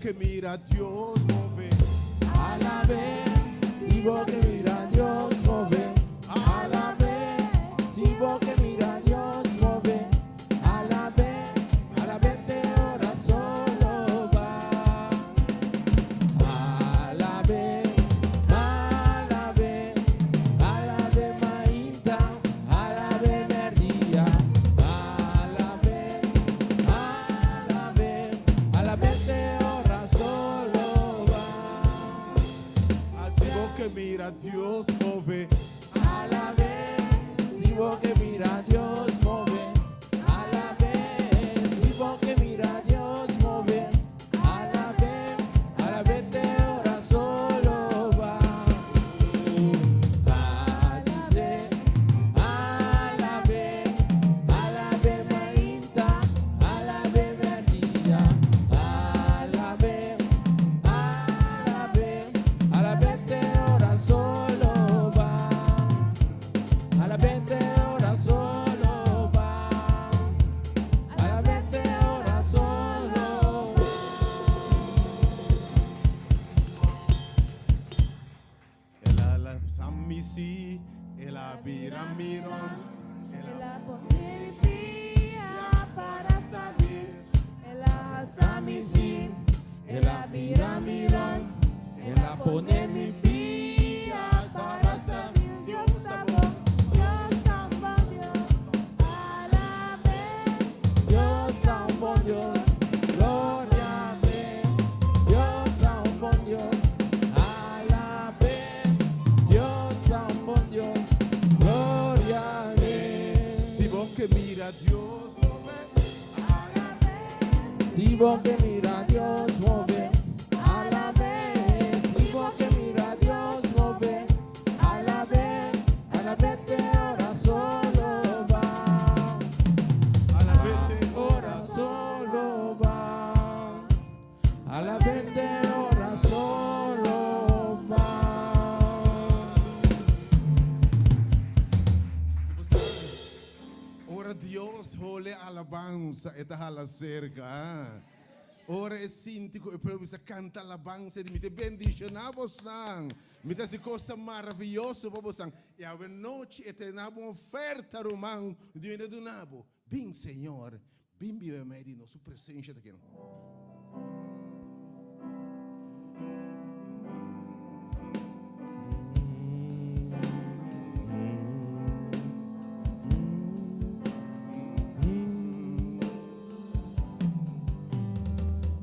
ke mira Dios move. Alab'é, si bo ke mira Dios move. Alab'é, si bo ke mira Dios move. Alab'é, alab'é te ora solo ba. Alab'é, alab'é, alab'é mainta, alab'é merdia. Alab'é, alab'é, alab'é te ora solo ba. Si bo ke mira Dios move. Alab'é, si bo ke mira Dios move. Alab'é, si bo ke mira Dios move. Alab'é, alab'é te ora solo ba. Alab'é, alab'é, alab'é mainta, alab'é merdia. Alab'é, alab'é, alab'é te ora solo ba. Alab'é te ora solo ba. Alab'é te ora solo ba. El a alsa mi sí, el a bira mi rònt, el a El a pone mi pia para stabil. El a alsa mi sí, el a bira mi rònt, el a pone mi pia para stabil. Dios ta bon, Dios ta bon, Dios, alab'é. Dios ta un bon Dios, gloria n'e. Dios ta un bon Dios, alab'é. Dios ta un bon Dios, gloria n'e. Si bo ke mira Dios move. Si bo ke mira Dios move, alab'é. Si bo ke mira Dios move, alab'é, alab'é te ora solo ba. Alab'é te Ora solo ba. Alab'é te ora solo ba. Ora Dios hole alabansa, e ta hala serka. Ora e sinti ku e pueblo bisa kanta alabansa, di mi ta bendishoná bosnan. Mi ta hasi kos maravioso pa bosnan. I awe nochi e ta duna bo un oferta, ruman, Dios ta duna bo. Bin, Señor, bin biba meimei di nos. Su presensia ta aki.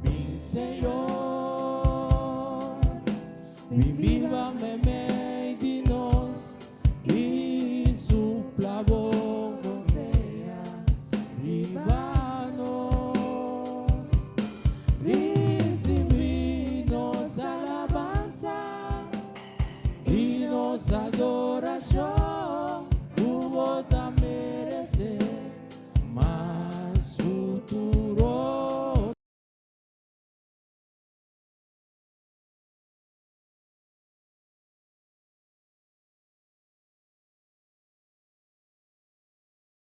Bin, Señor, bin biba meimei di nos i supla bo rosea riba nos. Risibí nos alabansa i nos adorashon, ku bo ta meresé mas futuro.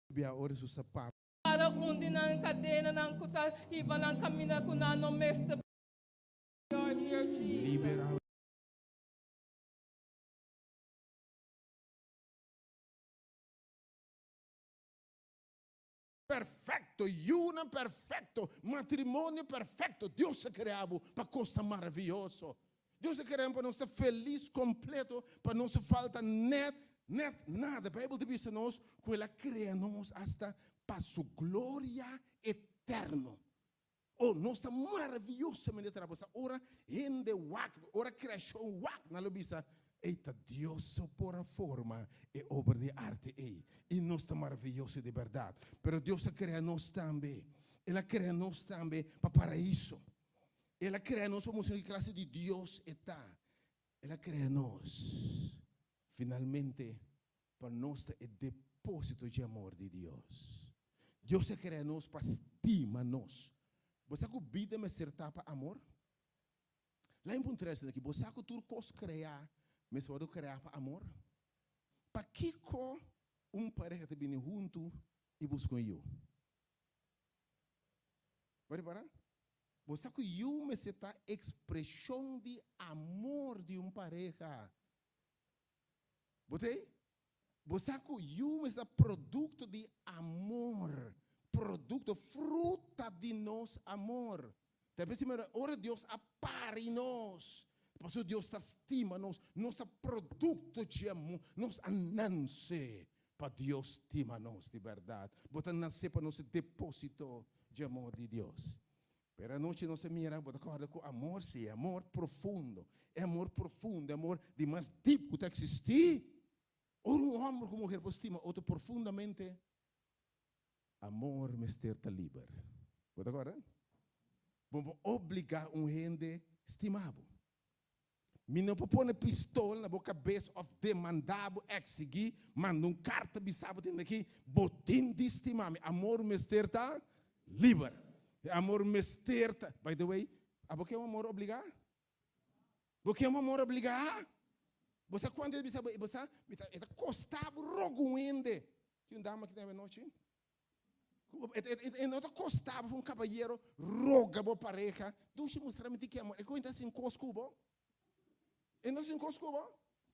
Bia ora su sapato. Para un di nan kadenanan ku ta hiba nan kaminda ku nan no mester. We are here, Jesus. Libera. Perfekto, yunan perfekto, matrimonio perfekto. Dios a krea bo pa kos tan maravioso. Dios a krea bo pa nos ta felis kompleto, pa nos no falta nèt, nèt nada. Beibel ta bisa nos ku el a krea nos asta pa su gloria eterno. Oh, nos ta maraviyosamente traha. Bo sa ora hende wak, ora kreashon wak, nan lo bisa, Ey, ta Dios so por a forma e obra di arte ey. I nos ta maraviyoso di bèrdat. Pero Dios a krea nos tambe. El a krea nos tambe pa paraiso. El a krea nos pa mustra ki klase di Dios e ta. El a krea nos finalmente pa nos ta e depósito dje amor di Dios. Dios a krea nos pa stima nos. Bo sa ku bida mester ta pa amor? Lain puntra esaki, Bo sa ku tur kos kreá mester wòrdu kreá pa amor? Pakiko un pareha ta bini huntu i buska un yu? Bo a ripará? Bo sa ku yu mester ta ekspreshon di amor di un pareha. Bo ta ei? Bo sa ku yu mester ta produkto di amor, produkto, fruta di nos amor. Ta p'esei manera ora Dios a pari nos, pasobra Dios ta stima nos, nos ta produkto dje amor, nos a nanse pa Dios stima nos di bèrdat. Bo ta nase pa nos depósito dje amor di Dios. Pero anochi nos a mira, bo ta kòrda ku amor, sí, amor profundo, e amor profundo, e amor di mas dip ku ta eksistí. Ora un hòmber ku muher por stima otro profundamente, amor mester ta liber. Bo ta kòrda? Bo por obligá un hende stima bo. Mi no por pone pistol na bo kabes òf demandá bo, eksigí, manda un karta bisa bo tin aki, bo tin di stima mi. Amor mester ta liber. E amor mester ta, by the way, abo ke un amor obligá? Bo ke un amor obligá? Bo sa kuantu hende bisa bo, bo sa, mi ta, e ta kosta bo roga un hende. Tin un dama aki den awenochi? E no ta kosta bo un kabayero roga bo pareha, Dushi mustra mi tiki amor. E koe ta hasi un kos ku bo. E no ta hasi un kos ku bo.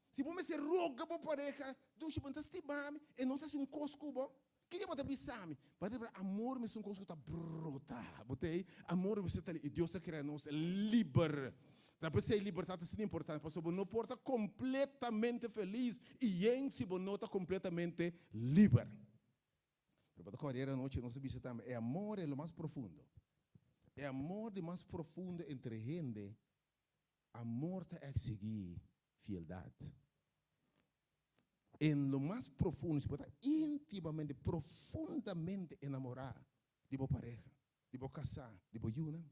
Si bo mester roga bo pareha, Dushi bo no ta stima mi, e no ta hasi un kos ku bo. Kiko bo ta bisa mi? Bo ta amor mester un kos ku ta brota. Bo ta ei? Amor mester ta li. I Dios ta krea nos liber. Ta p'esei libertat ta asina importante, pasobra bo no por ta kompletamente felis i yen si bo no ta kompletamente liber. Pero bo ta kòrda ayer anochi nos a bisa tambe, e amor e lo mas profundo. E amor di mas profundo entre hende, amor ta eksigí fieldat. En lo mas profundo, si bo ta íntimamente, profundamente enamorá di bo pareha, di bo kasá, di bo yunan,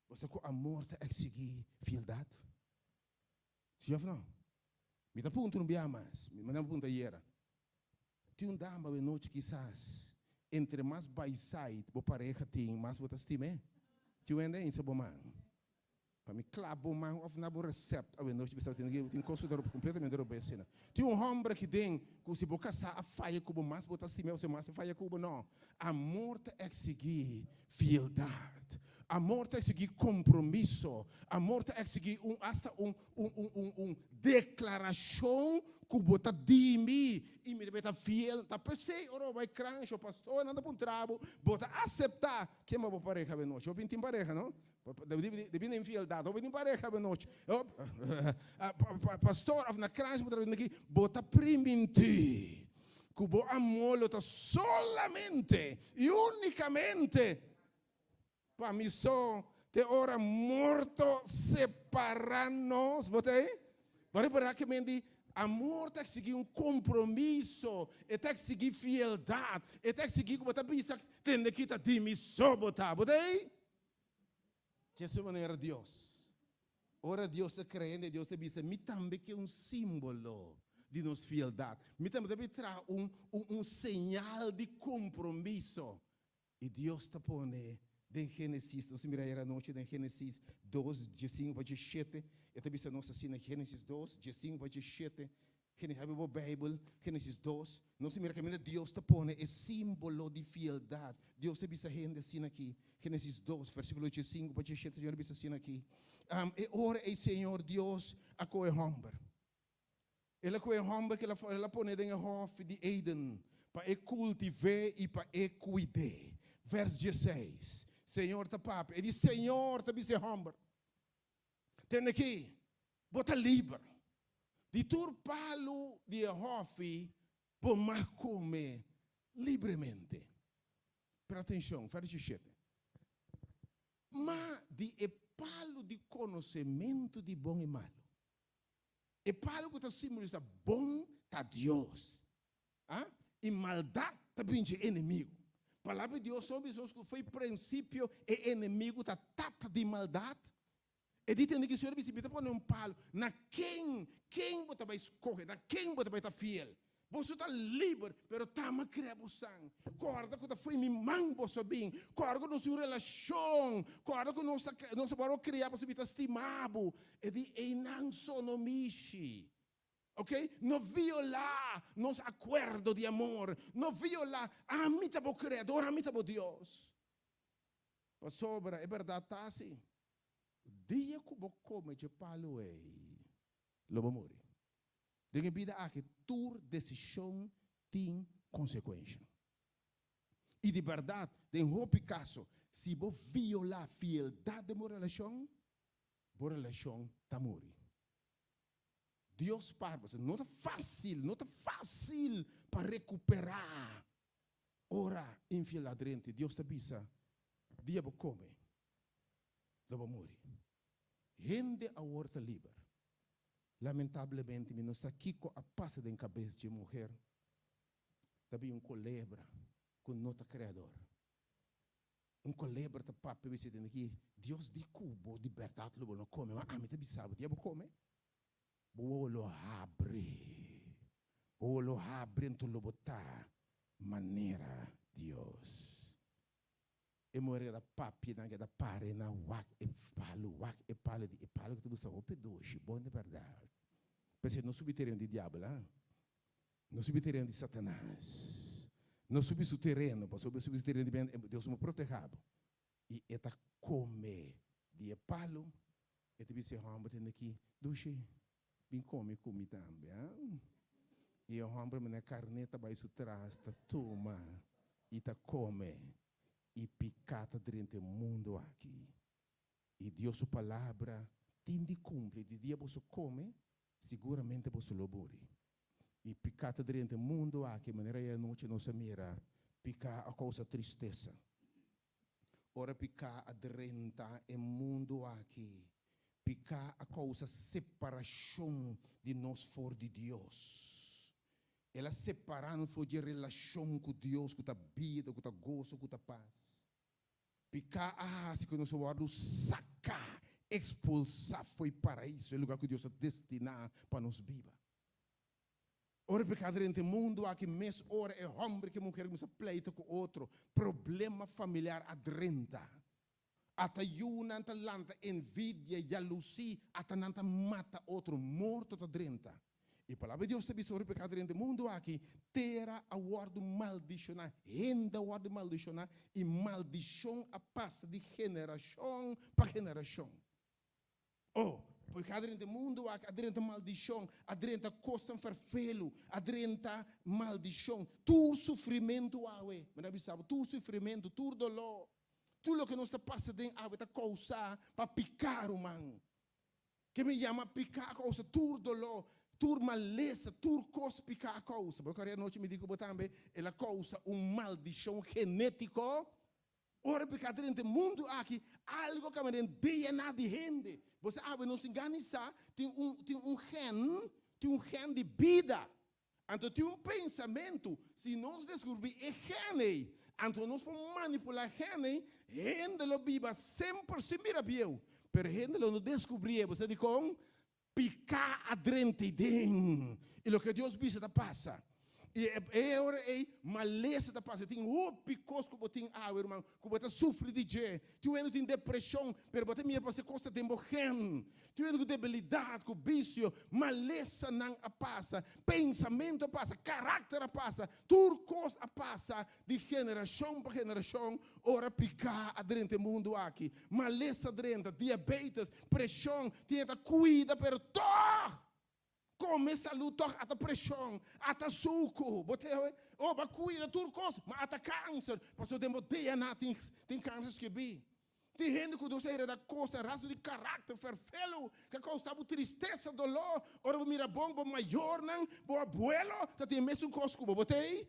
bo sa ku amor ta eksigí fieldat. Sí òf no? Mi ta puntra un bia mas, mi manda puntra ayera. Tin un dama awe nochi kisas entre mas baisait bo pareha tin mas bo ta stim'é. Tin wende insa bo man. Pa mi klap bo man of na bo recept awe nochi bisa tin tin kos ku ta completamente robes asina. Tin un homber aki den ku si bo kasá a faya ku bo mas bo ta stim'é o si mas e faya ku bo no. Amor ta eksigí fieldat. Amor ta eksigí kompromiso. Amor ta eksigí un asta un un un un un deklarashon ku bo ta di mi i mi ta ta fiel. Ta p'esei ora bo bai kransha o pastornan ta puntra bo, bo ta aseptá ken bo pareha awe nochi? Hopi tin pareha no? Debí na infieldat hopi tin pareha awe nochi. Pastor òf na kransha bo ta aki bo ta primintí ku bo amor lo ta solamente i únikamente Pa mi so te ora morto separa nos. Bo ta ei? Bo a repará ke men di amor ta eksigí un kompromiso, e ta eksigí fieldat, e ta eksigí ku bo ta bisa tende ki ta di mi so bo ta. Bo ta ei? Dje su manera Dios. Ora Dios a krea hende, Dios a bisa, Mi tambe ke un símbolo di nos fieldat. Mi tambe ta traha un, un, un señal di kompromiso. I Dios ta pone den Génesis, nos a mira ayer anochi den Génesis dos, diesinku pa diesshete, e ta bisa nos asina, Génesis dos, diesinku pa diesshete, Génesis, habri bo Beibel, Génesis dos, nos a mira kaminda Dios ta pone e símbolo di fieldat. Dios ta bisa hende asina aki, Génesis dos, versíkulo diesinku pa diesshete, Señor a bisa asina aki, E ora ei Señor Dios a kohe hòmber. El a kohe e hòmber ku el a pone den e hòfi di Eden pa e kultiv'é i pa e kuid'é. Vèrs dieseis, Señor ta papia. E di, Señor ta bisa e hòmber, Tende aki, bo ta liber. Di tur palu di e hòfi bo mag kome libremente. Pero atenshon, vèrs diesshete, Ma di e palu di konosementu di bon i malu, E palu ku ta simbolisa bon ta Dios, a i maldat ta bin dje enemigu. Palabra di Dios no bisa nos ku fo'i prinsipio e enemigu ta tata di maldat? E di tende ku Señor a bisa, Mi ta pone un palu na ken, ken bo ta bai skohe, na ken bo ta bai ta fiel. Boso ta liber, pero tama krea bosan. Kòrda ku ta fo'i mi man boso a bin. Kòrda ku nos tin un relashon. Kòrda ku nos ta nos ta wòrdu kriá pasobra mi ta stima bo. E di einan so no mishi. Oke? No violá nos akuerdo di amor. No violá. Ami ta bo Kreador, ami ta bo Dios. Pasobra e bèrdat ta asi, dia ku bo kome dje palu ei, lo bo muri. Den e bida aki tur desishon tin konsekuensha. I di bèrdat, den hopi kaso, si bo violá fieldat den bo relashon, bo relashon ta muri. Dios par bo. No ta fásil, no ta fásil pa rekuperá ora infieldat drenta. Dios ta bisa, Dia bo kome, lo bo muri. Hende awor ta liber. Lamentablemente mi no sa kiko a pasa den kabes dje muher. Ta bin un kolebra ku no ta kreador. Un kolebra ta papia bisa den aki, Dios di ku bo di bèrdat lo bo no kome, ma ami ta bisa bo, dia bo kome, bo wowo lo habri, bo wowo lo habri anto lo bo ta manera Dios. E muher keda papia, nan keda pare na wak e palu, wak e palu, di e palu ku ta gusta hopi dushi, bon di bèrdat. P'esei no subi tereno di diabel, ha. No subi tereno di Satanas. No subi su tereno, pasobra bo subi su tereno di ben, Dios no proteha bo. I e ta kome di e palu, e ta bisa e hòmber tende aki, Dushi, bin kome ku mi tambe, ha? I e hòmber manera karné ta bai su tras, ta tuma i ta kome, i piká ta drenta e mundu aki. I Dios su palabra tin di kumpli, di dia boso kome, siguramente boso lo buri. I piká ta drenta e mundu aki, manera e anochi nos a mira, piká a kousa tristesa. Ora piká a drenta e mundu aki, piká a kousa separashon di nos for di Dios. El a separá nos for di e relashon ku Dios, ku ta bida, ku ta goso, ku ta pas. Piká a hasi ku nos a wòrdu saká, ekspulsá fo'i Paraiso, e lugá ku Dios a destiná pa nos biba. Ora piká drenta e mundu aki, mes ora e hòmber ku e muher kuminsá pleita ku otro, problema familiar a drenta. Ata yunan ta lanta envidia, yalusí, ata nan ta mata otro, morto ta drenta. E Palabra di Dios ta bisa ora pecado drenta e mundo aki, tera a wordo maldiciona, hende a wordo maldiciona y maldicion a pasa di generacion pa generacion. Oh, pecado drenta e mundo aki, a drenta maldicion, a drenta cosnan ferfelu, a drenta maldicion, tur sufrimento awe, mi ta bisa bo, tur sufrimento, tur dolor, tur loke nos ta pasa den awe ta causa pa pica, ruman. Ke mi yama piká a kousa tur doló, tur malesa, tur kos piká a kousa. Bo kòrda anochi mi di ku bo tambe, el a kousa un maldishon genétiko. Ora piká ta drenta e mundu aki, algu a kaba den DNA di hende. Bo sa awe nos tin gana di sa, tin un tin un gen, tin un gen di bida. Anto tin un pensamentu, si nos deskurbí e gen ei, anto nos por manipulá e gen ei, hende lo biba semper sin bira bieu. Pero hende lo no deskubrié. Bo sa dikon? Piká a drenta ei den. I loke Dios bisa ta pasa. I e ora ei malesa ta pasa. Tin hopi kos ku bo tin awe, ruman, ku bo ta sufri di dje. Tin hende ku tin depreshon, pero bo ta mira pasobra e kos ta den bo gen. Tin hende ku debilidat, ku bisio, malesanan a pasa, pensamentu a pasa, karakter a pasa, tur kos a pasa di generashon pa generashon ora piká a drenta e mundu aki. Malesa a drenta, diabetes, preshon, tin hende ta kuida pero tòg Kome salú tòg ata preshon, ata suku, bo te oe? Oh, bo a kuida tur kos, ma ata kanser, pasobra den bo DNA tin tin kanser skibí. Tin hende ku Dios a hereda kos ta rasgo di karakter ferfelu ku a kousa bo tristesa, doló, ora bo mira bon bo mayornan, bo abuelo ta tin e mesun kos ku bo, bo te ei?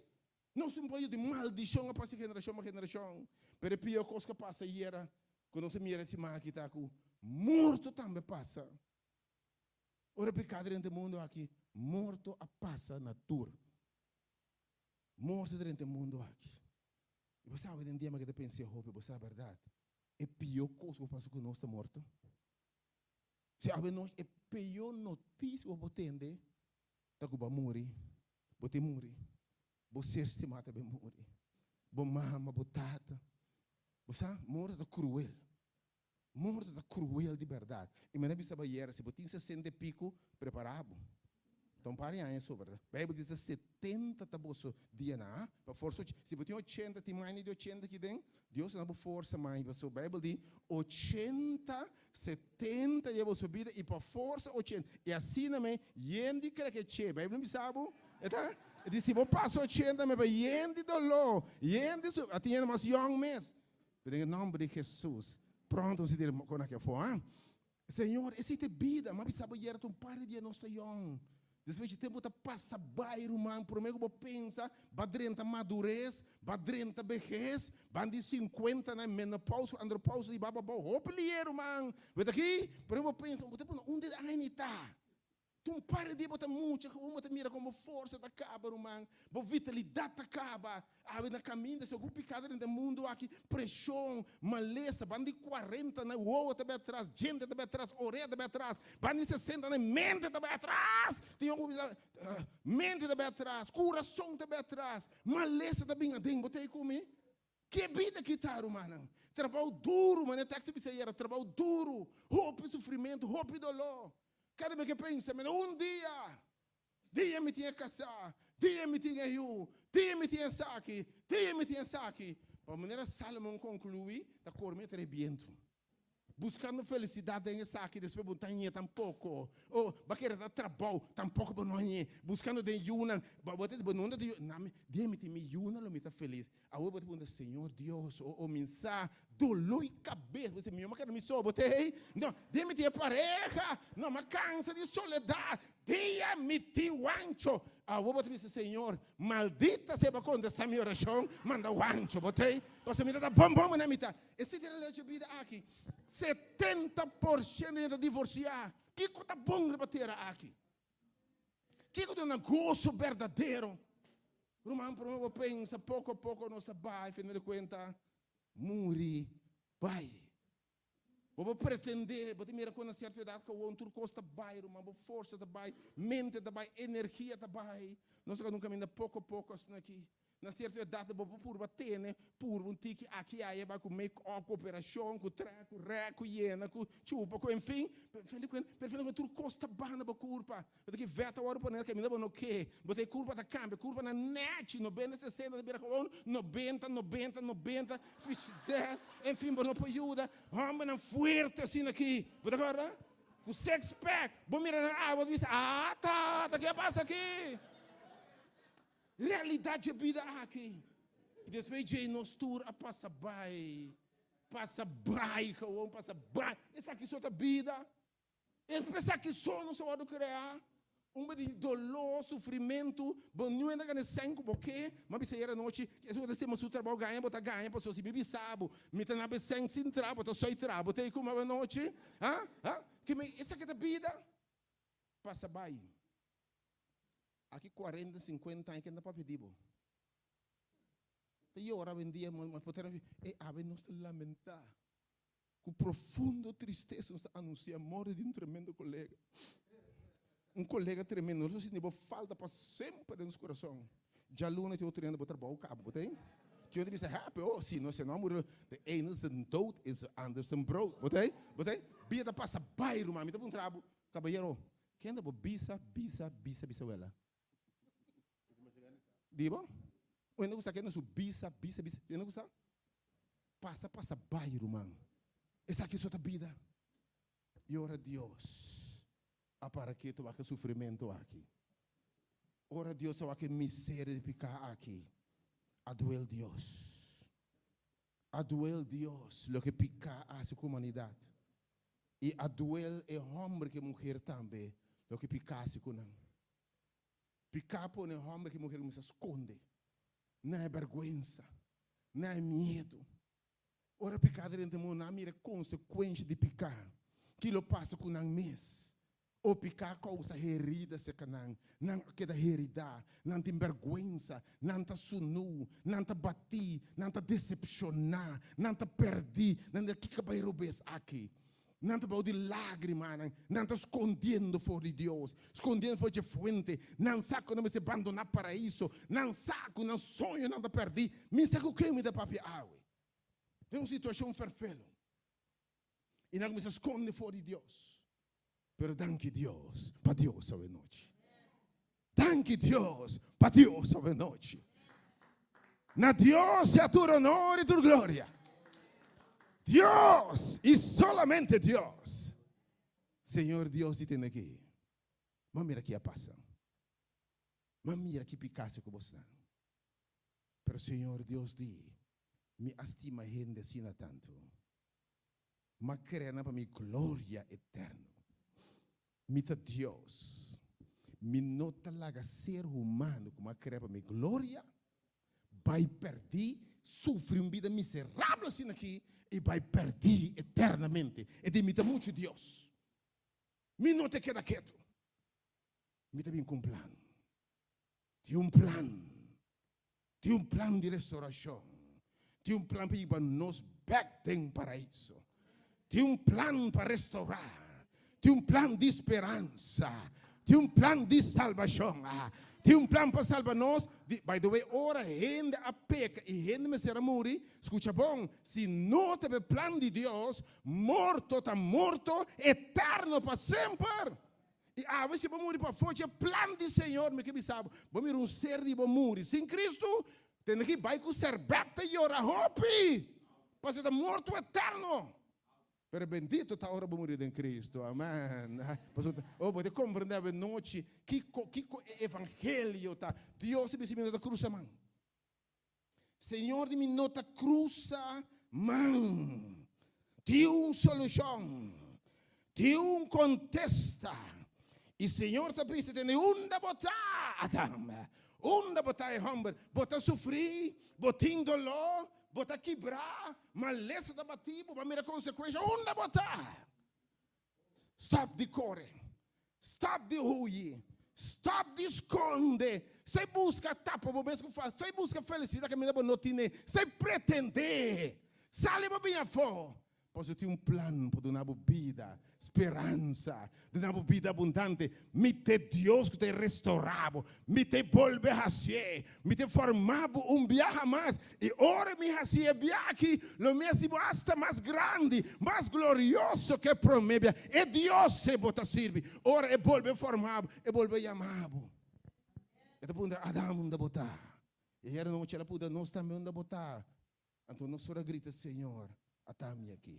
Nos un poyo di maldishon a pasa di generashon pa generashon, pero e pió kos ku a pasa ayera ku nos a mira e siman aki ta ku morto tambe a pasa. Ora piká drenta e mundu aki, morto a pasa na tur. Morto drenta e mundu aki. I bo sabi den dia mi a keda pensa hopi, bo sa bèrdat, e pió kos ku por pasa ku nos ta morto. Si awe nos e pió notisia ku bo por tende ta ku bo a muri, bo tin muri, bo ser stimá ta bin muri, bo mama, bo tata. Bo sa, morto ta kruel. Morto ta cruel di berdad. I mi a bisa bo ayera, si bo tin sesenta i pico, prepara bo. Ta un par di aña so, berdad? Bijbel bisa 70 ta boso dianan, ah? Pa forsa si bo tin 80, tin maña di 80 aki den, Dios a duna bo forsa maña pasobra Bijbel di 80, 70 dia boso bida y pa forsa 80. Y asina me yen di krekeche. Bijbel no bisa bo? E ta? E di si bo pasa 80 me pa yen di doló, yen di su, a tin hende mas yòn mes. Pero den e nòmber di Jesus, pronto nos a tira kon aki afó, ah? Señor, esei ta e bida. M'a bisa bo yera ta un par di dia nos ta yòn. Despues di tempu ta pasa bai, ruman. Promé ku bo pensa, ba drenta madures, ba drenta behes, ban di sinkuentanan, menopousa ku andropousa di baba abou. Hopi lié, ruman. Bo ta aki? Promé ku bo pensa, bo ta pone unda e aña ta. Ta un par di dia bo ta mucha, gewoon bo ta mira kon bo forsa ta kaba, ruman. Bo vitalidat ta kaba. Awe na kaminda, si algun pikado den e mundu aki, preshon, malesa, ban di kuarentanan, wowo ta bai atras, djente ta bai atras, orea ta bai atras, ban di sesentanan, mente ta bai atras! Tin algun bisa, mente ta bai atras, kurason ta bai atras, malesa ta bin aden. Bo ta ei ku mi? Ke bida ki ta, rumannan? Trabou duru, manera tekst a bisa ayera, trabou duru, hopi sufrimentu, hopi doló. Kada bes ke pensa, mira, un dia, dia mi tin e kasá, dia mi tin e yu, dia mi tin esaki, dia mi tin esaki. Pa manera Salomon konkluí, ta kore mi atrás bientu. Buskando felisidat den esaki, despues bo no ta hañ'é tampoko. O, bo a kere ta trabou, tampoko bo no hañ'é. Buskando den yunan, bo bo ta di bo no ta di yu, na mi, dia mi tin mi yunan lo mi ta felis. Awor bo ta puntra, Señor Dios, o, o mi sa doló i kabes. Bo di, mi no a keda mi so, bo ta ei? No, dia mi tin e pareha, no, mi a kansa di soledat. Dia mi tin wancho. Awor bo ta bisa, Señor, maldita sea bo a kontestá mi orashon, manda wancho, bo ta ei? Pasobra mi ta ta bon bon manera mi ta. E sitio di lecho bida aki, 70% di hende ta divorsiá. Kiko ta bon riba tera aki? Kiko ta un goso berdadero? Ruman, promé bo pensa, poko a poko nos ta bai, final di kuenta, muri bai. Bo por pretendé, bo ta mira ku na sierto edat ku awor tur kos ta bai, ruman, bo forsa ta bai, mente ta bai, energia ta bai. Nos ta keda un kaminda poko a poko asina aki. Na sierto edat bo por purba tene purba un tiki aki aya bai ku make up, ku operashon, ku trek, ku rek, ku yena, ku chupa, ku enfin. Pero fin di kuenta, pero fin di kuenta tur kos ta baha na bo kurpa. Bo ta ki vèt a wòrdu pone na kaminda bo no ke. Bo ta e kurpa ta kambia, kurpa na nèchi, nobenta, sesenta ta bira gewoon nobenta, nobenta, nobenta, fishidè, enfin bo no por yuda. Hòmbernan fuerte asina aki, bo ta kòrda? Ku six pack, bo mira nan awa bo ta bisa, ata, ta ke a pasa aki? Realidat dje bida aki. I despues dje nos tur a pasa bai. Pasa bai gewoon, pasa bai. Esaki so ta bida. Esaki so nos a wòrdu kreá. Un bida di doló, sufrimentu. Bo no a gana e sèn ku bo ke. Mi a bisa ayer anochi, esun ku ta stima su trabou gaña bo ta gaña pasobra si mi bisa bo, mi ta na be sèn sin tra, bo ta soi tra. Bo ta ei ku mi awe anochi? Ha? Ha? Esaki ta bida. Pasa bai. Aki cuarenta, cincuenta aña ken ta papia di bo? Ta yora awendia, mas por tera e awe nos ta lamenta. Cu profundo tristesa nos ta anuncia morte di un tremendo colega. Un colega tremendo. Nos ta sinti bo falta pa semper den nos corazon. Djaluna tin otro hende bo trabou caba, bo ta ei? Tin otro bisa happy, oh, si no, si no a muri, de ene zijn dood is de ander zijn brood. Bo ta ei? Bo ta ei? Bida ta pasa bai, ruman. Mi ta puntra bo, caballero, Kende bo bisa, bisa, bisa, bisawela? Di bo? Un hende ku sa kende su bisa, bisa, bisa, un hende ku sa? Pasa, pasa bai, ruman. Esaki so ta bida. I ora Dios a para ketu wak e sufrimentu aki, ora Dios a wak e miseria di piká aki, a duel Dios. A duel Dios loke piká a hasi ku humanidat. I a duel e hòmber ku e muher tambe loke piká hasi ku nan. Piká pone e hòmber ku e muher kuminsá skonde. Nan e bèrgwensa, nan e miedu. Ora piká drenta e mundu, nan a mira e konsekuensha di piká, ki lo pasa ku nan mes. O piká kousa herida serka nan, nan a keda heridá, nan tin bèrgwensa, nan ta sunú, nan ta batí, nan ta desepshoná, nan ta pèrdí, nan ta kiko bai robes aki? Nan ta bou di lágrimanan, nan ta skondiendo for di Dios, skondiendo for dje fuente, nan sa ku nan mester bandoná paraíso, nan sa ku nan soñonan ta pèrdí. Mi sa ku ken mi ta papia awe? Den un situashon fèrfelu. I nan kuminsá skonde for di Dios. Pero danki Dios pa Dios awe nochi. Danki Dios pa Dios awe nochi. Na Dios sea tur honor y tur gloria. Dios y solamente Dios. Señor Dios di tende aki. Ma mira ki a pasa. Ma mira ki picasi cu bosnan. Pero Señor Dios di, mi a stima hende asina tanto. M'a crea nan pa mi gloria eterno. Mi ta Dios. Mi no ta laga ser humano cu m'a crea pa mi gloria bai perdí, sufri un bida miserabel asina aki y bai perdí eternamente. E di mi ta mucho Dios. Mi no ta keda keto. Mi ta bin cu un plan. Tin un plan. Tin un plan di restauracion. Tin un plan pa hiba nos bek den paraiso. Tin un plan pa restaura. Tin un plan di speransa. Tin un plan di salbacion. Tin un plan pa salba nos. Di, by the way, ora hende a peca y hende mester a muri, scucha bon, si no ta e plan di Dios, morto ta morto eterno pa semper. I awe si bo muri pafó dje plan di Señor, mi ke bisa bo, bo mira un ser di bo muri sin Cristo, tene ki bai ku serbèt ta yora hopi, pasobra ta morto eterno. Pero bendito ta ora bo muri den Cristo. Amen. Pasobra, oh, bo ta komprendé awe nochi kiko, kiko e evangelio ta. Dios ta bisa mi no ta krusa man. Señor di mi no ta cruza man. Tin un solucion. Tin un contesta. Y Señor ta bisa tende unda bo ta, Adam? Unda bo ta e homber? Bo ta sufri? Bo tin dolor? Bo ta kibra? Malesa ta bati bo? Bo a mira consecuencia? Unda bo ta? Stop di kore. Stop di huyi. Stop di skonde. Stay buska tapa bo mes ku fal. Stay buska felisidat kaminda bo no tine. Stay pretendé. Sali bo bin afó. Pasobra tin un plan pa duna bo bida, speransa, duna bo bida abundante. Mi t'e Dios ku ta restorá bo. Mi ta bolbe hasié. Mi ta forma bo un biaha mas, i ora mi hasi e biaha aki, lo mi hasi bo asta mas grandi, mas glorioso ku e promé biaha. E Dios ei bo ta sirbi. Ora e bolbe forma bo, e bolbe yama bo. E ta puntra, Adam, unda bo ta? I ayera nochi el a puntra nos tambe, Unda bo ta? Anto nos tur a grita, Señor, ata mi aki.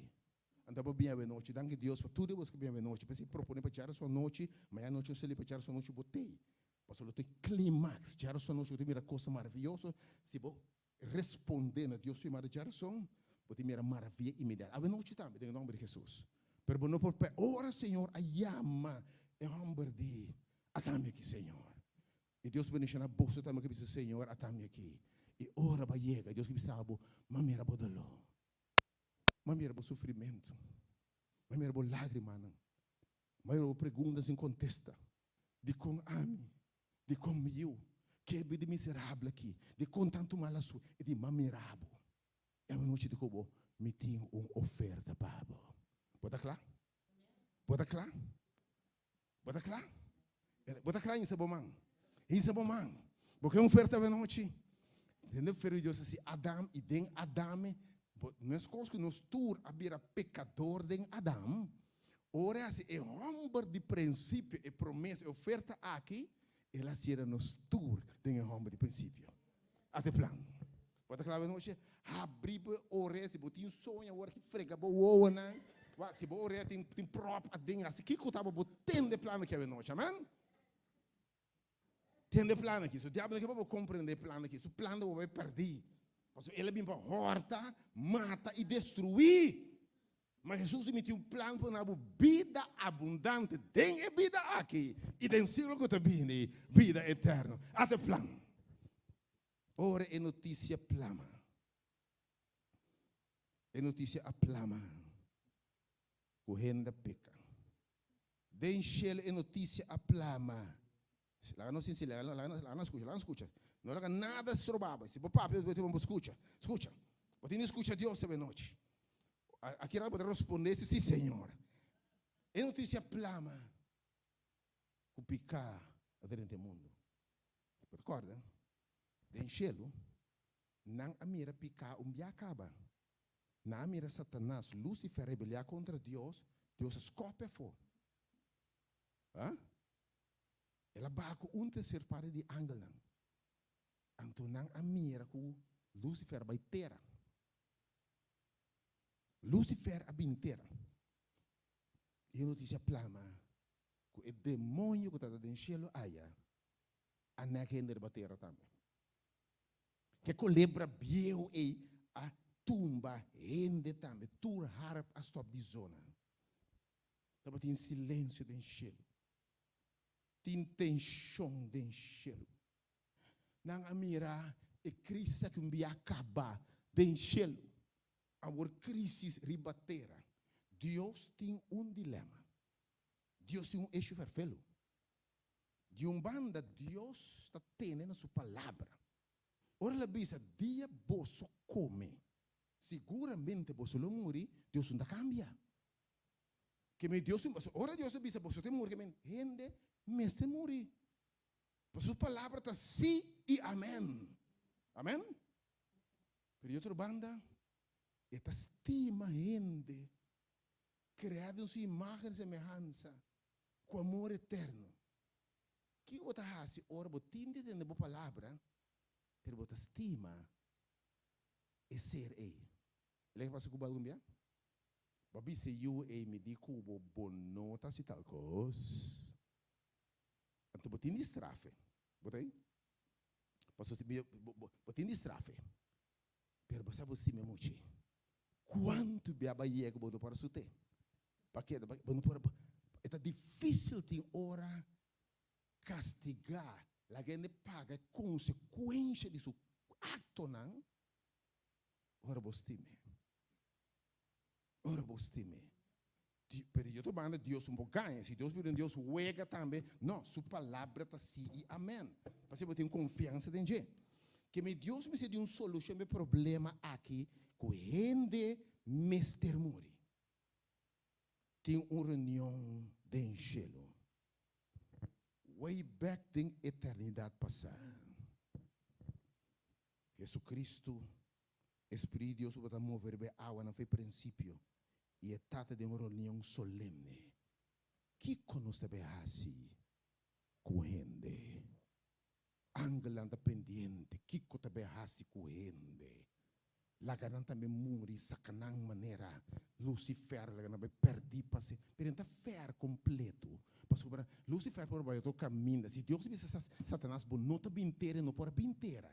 Anto bo bin awenochi. Danki Dios pa tur di bos ku bin awenochi. P'esei propone pa djarason anochi, mañana nochi nos sali pa djarason anochi bo tei. Pasobra lo tin climax djarason anochi bo tin mira cosa maraviyoso. Si bo responde na Dios su yamada djarason, bo tin mira maraviya inmediato. Awenochi tambe, den e nomber di Jesus. Pero bo no por pe ora Señor a yama e homber di, Ata mi aki, Señor. I Dios bendiciona boso tambe ku bisa, Señor, ata mi aki. I ora bo a yega, Dios bisa bo, M'a mira bo doló. M'a mira bo sufrimentu. M'a mira bo lágrimanan. M'a mira bo pregunta sin kontesta. Dikon ami? Dikon mi yu? Ke bida miserabel aki? Dikon tantu mal asu? E di, M'a mira bo. I awanochi di ku bo, mi tin un oferta pa bo. Bo ta kla? Bo ta kla? Bo ta kla? Bo ta kla? Hisa bo man. Hisa bo man. Bo ke un oferta awanochi? Den e oferta di Dios a si Adam i den Adame, bo, meskos ku nos tur a bira pekador den Adam, ora e hasi e hòmber di prinsipio e promesa, e oferta aki, el a sera nos tur den e hòmber di prinsipio. Ate plan. Bo ta kla awanochi? Habri bo orea, si bo tin soño awor aki frega bo wowonan. Wak, si bo orea tin tin pròp aden, hasi kiko ta bo bo tende plan aki awanochi. Amen? Tende e plan aki. Su diablo no ke pa bo komprende e plan aki. Su plan ta bo bai pèrdí. Pasobra el a bin pa hòrta, mata i destruí. Ma Hesus di mi tin un plan pa duna bo bida abundante den e bida aki i den siglo ku ta bini, bida eterno. Ata e plan. Ora e notisia plama, e notisia a plama ku hende a peka. Den shelu e notisia a plama. Laga nos sinsi, laga laga nos skucha, laga nos skucha. No laga nada stroba bo. Si bo papia, bo tin bo skucha. Skucha. Bo tin di skucha Dios awe nochi. Aki rato bo ta responde si, si Señor. E notisia plama ku piká a drenta e mundu. Bo ta kòrda? Den shelu, nan a mira piká un bia kaba. Nan a mira Satanas, Lucifer, rebeliá kontra Dios, Dios a skòp e afó. Ha? El a baha ku un terser parti di angelnan. Anto nan a mira ku Lucifer a bai tera. Lucifer a bin tera. I e notisia plama ku e demoño ku tabata den shelu aya a nek hende riba tera tambe. Ke kolebra bieu ei a tumba hende tambe. Tur harp a stòp di zona. Tabatin silensio den shelu. Tin tenshon den shelu. Nan a mira e krísis aki un bia kaba den shelu. Awor krísis riba tera. Dios tin un dilema. Dios tin un eshu ferfelu. Di un banda Dios ta tene na su palabra. Ora el a bisa, Dia boso kome, siguramente boso lo muri, Dios no ta kambia. Ke men Dios, ora Dios a bisa boso ta muri, ke men hende mester muri. Pasobra su palabra ta sí i amèn. Amèn? Pero di otro banda, e ta stima hende kreá den su imágen i semehansa ku amor eterno. Kiko bo ta hasi ora bo tin di tende bo palabra, pero bo ta stima e ser ei? El a pasa ku bo algun bia? Bo a bisa e yu ei, Mi di ku bo, bo no ta hasi tal kos. Anto bo tin di strafe. Bo ta ei? Pasobra bo tin di strafe. Pero bo sa bo stima e muchi. Kuantu bia bo a yega bo no por a sut'é? Pake? Bo no por a. E ta difísil tin ora kastigá, laga hende paga e konsekuensha di su aktonan ora bo stim'é. Ora bo stim'é. Pero di otro banda Dios un por gaña. Si Dios bira un Dios wega tambe, no, su palabra ta sí i amèn. Pasobra bo tin konfiansa den dje. Ke mi Dios mester di un solushon pa e problema aki ku hende mester muri. Tin un reunion den shelu. Way back den eternidat pasá, Jesucristo, e Spiritu di Dios ku tabata move riba e awanan for e prinsipio, i e Tata den un reunion solemne. Kiko nos ta bay hasi ku hende? Angelnan ta pendiente kiko ta bay hasi ku hende. Laga nan tambe muri, saka nan manera Lucifer, laga nan bay pèrdí pa se. Pero e no ta fèr kompleto, pasobra Lucifer por bay otro kaminda. Si Dios a bisa Satanas, bo no ta bin tera, e no por a bin tera.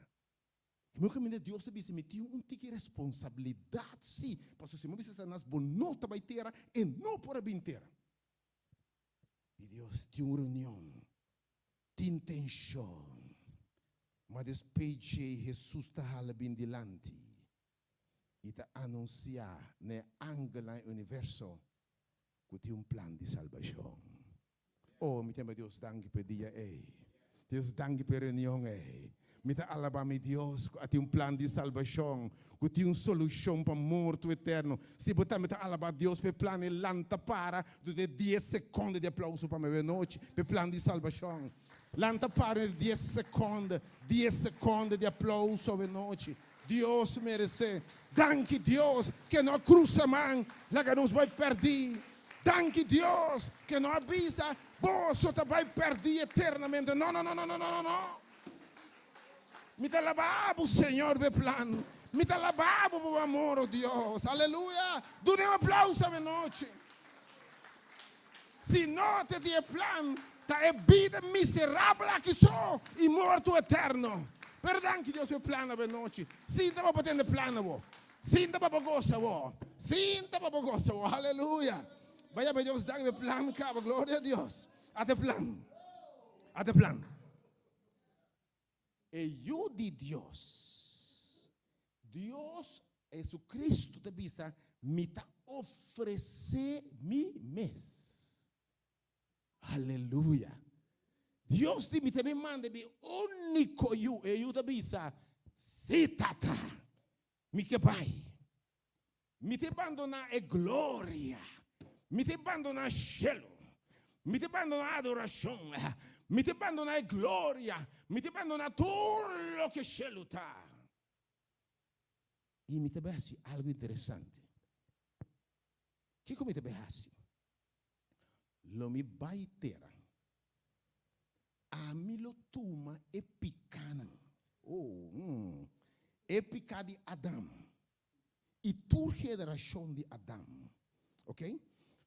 Mi kaminda Dios a bisa mi tin un tiki responsabilidat si, pasobra si mi bisa Satanas bo no ta bai tera, e no por a bin tera. I Dios tin un reunion, tin tenshon, ma despues dje Hesus ta hala bin dilanti i ta anunsiá na e angelnan e universo ku tin un plan di salbashon. Oh, mi ta yama Dios danki pa e dia ei. Dios danki pa e reunion ei. Mi ta alabá mi Dios ku a tin un plan di salbashon, ku tin un solushon pa morto eterno. Si bo tambe ta alabá Dios pa e plan ei, lanta para dunte dies sekonde di aplauso pa mi awe nochi pa e plan di salbashon. Lanta para dunte dies sekonde, dies sekonde di aplauso awe nochi. Dios meresé. Danki Dios ke no a krusa man laga nos bai pèrdí. Danki Dios ke no a bisa boso ta bai pèrdí eternamente. No, no, no, no, no, no, no. Mi ta alabá bo, Señor, bo e plan. Mi ta alabá bo pa bo amor, o Dios. Aleluya! Duna un aplauso awenochi. Si no te di e plan, ta e bida miserabel aki so i morto eterno. Pero danki Dios pa e plan awenochi. Sinta pa bo tende plan awo. Sinta pa bo gosa awo. Sinta pa bo gosa awo. Aleluya! Bai bai Dios danki pa e plan kaba. Gloria a Dios. Ata e plan. Ata e plan. E Yu di Dios. Dios, Jesucristo ta bisa, Mi ta ofresé mi mes. Aleluya! Dios di, Mi ta bin manda mi úniko Yu. E Yu ta bisa, Sí, Tata, mi ke bai. Mi ta bandoná e gloria. Mi ta bandoná shelu. Mi ta bandoná adorashon. Mi ta bandoná e gloria. Mi ta bandoná tur loke shelu ta. I mi ta bai hasi algu interesante. Kiko mi ta bai hasi? Lo mi bai tera. Ami lo tuma e pikánan, oh, mm, e piká di Adam i tur generashon di Adam, ok?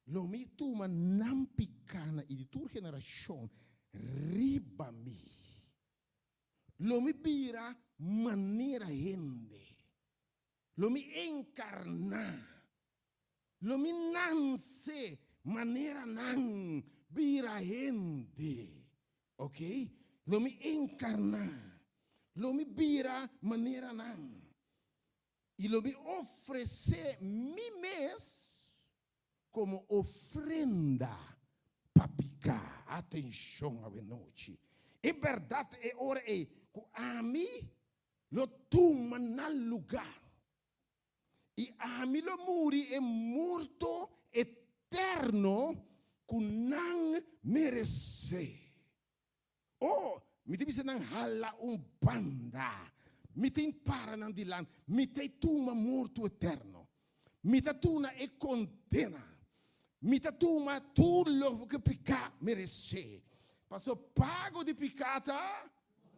Lo mi tuma nan pikánan i di tur generashon riba mi. Lo mi bira manera hende. Lo mi enkarná. Lo mi nanse manera nan bira hende. Ok? Lo mi enkarná. Lo mi bira manera nan. I lo mi ofresé mi mes komo ofrenda pa piká. Atenshon awenochi. E bèrdat e ora ei ku ami lo tuma nan lugá. I ami lo muri e morto eterno ku nan meresé. O, mi ta bisa nan hala un banda. Mi tin para nan dilanti. Mi ta tuma morto eterno. Mi ta tuna e kondena. Mi ta tuma tur loke piká meresé. Pasobra pago di piká ta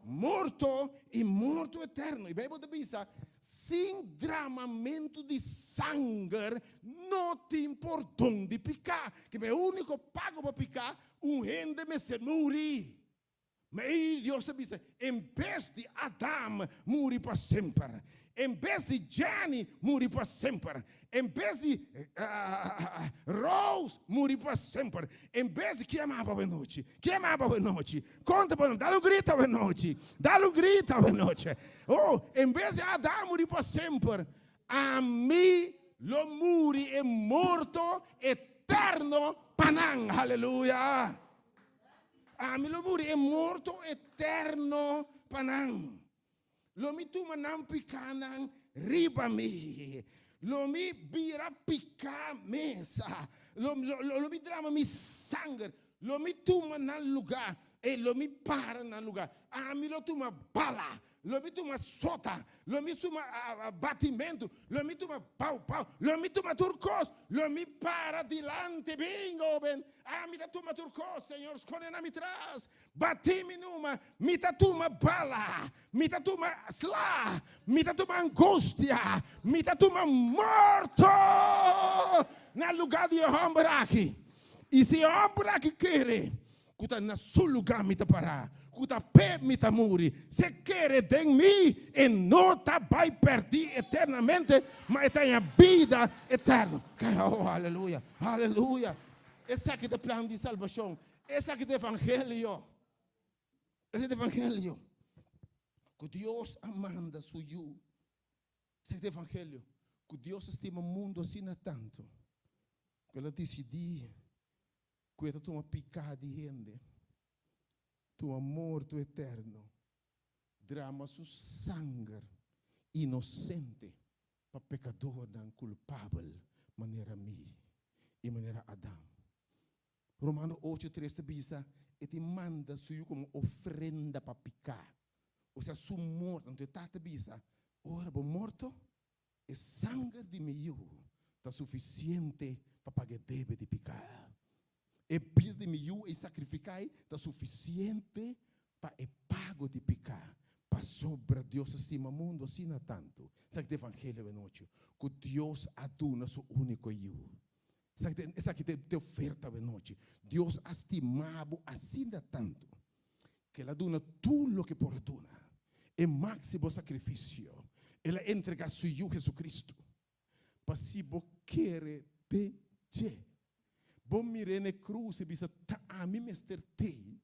Morto i morto eterno. E Bijbel ta bisa, sin dramamentu di sanger no tin pordon di piká. Ke e úniko pago pa piká, un hende mester muri. Ma ei Dios ta bisa, en bes di Adam muri pa semper, en bes di Jenny muri pa semper, En bes di Rose muri pa semper. En bes di Ken amaba awe nochi? Ken amaba awe nochi? Konta pa nos. Dal un grito awe nochi. Dal un grito awe nochi. Oh, en bes di Adam muri pa semper, ami lo muri e morto eterno pa nan. Haleluya! Ami lo muri e morto eterno pa nan. Lo mi tuma nan pikánan riba mi. Lo mi bira piká mes. Lo, lo, lo mi drama mi sanger. Lo mi tuma nan lugá. E lo mi para nan lugá. Ami lo tuma bala. Lo mi tuma sota. Lo mi tuma batimentu. Lo mi tuma pau pau. Lo mi tuma tur kos. Lo mi para dilanti. Bin, hoben. Ami ta tuma tur kos. Señor, skonde na mi tras. Bati mi numa, mi ta tuma bala, mi ta tuma sla, mi ta tuma angustia, mi ta tuma morto na lugá di e hòmber aki. I si e hòmber aki kere ku ta na su lugá mi ta pará, ku ta p'e mi ta muri, si e kere den mi, e no ta bai pèrdí eternamente, ma e ta haña bida eterno. Oh, aleluya, aleluya! Esaki ta e plan di salbashon. Esaki ta evangelio. Esaki ta evangelio. Ku Dios a manda su yu. Esaki ta evangelio. Ku Dios a stima mundu asina tantu. Ku el a disidí ku e ta tuma piká di hende, tuma morto eterno, drama su sanger inosente pa pekadornan kulpabel manera mi i manera Adam. Romano ocho tres ta bisa, E tin manda su yu komo ofrenda pa piká. Osea, su morto. Anto e tata bisa, Ora bo morto, e sanger di mi yu ta sufisiente pa paga e debe di piká. E bida di mi yu ei sakrifiká ei ta sufisiente pa e pago di piká. Pasobra Dios a stima mundu asina tantu, esaki ta evangelio awenochi, ku Dios a duna su úniko yu. Esaki ta e oferta awe nochi. Dios a stima bo asina tantu ku el a duna tur loke por a duna, e máksimo sakrifisio. El a entregá su Yu Hesukristu pa si bo kere den dje, bo mir'é na e krus i bisa, Ta ami mester t'ei.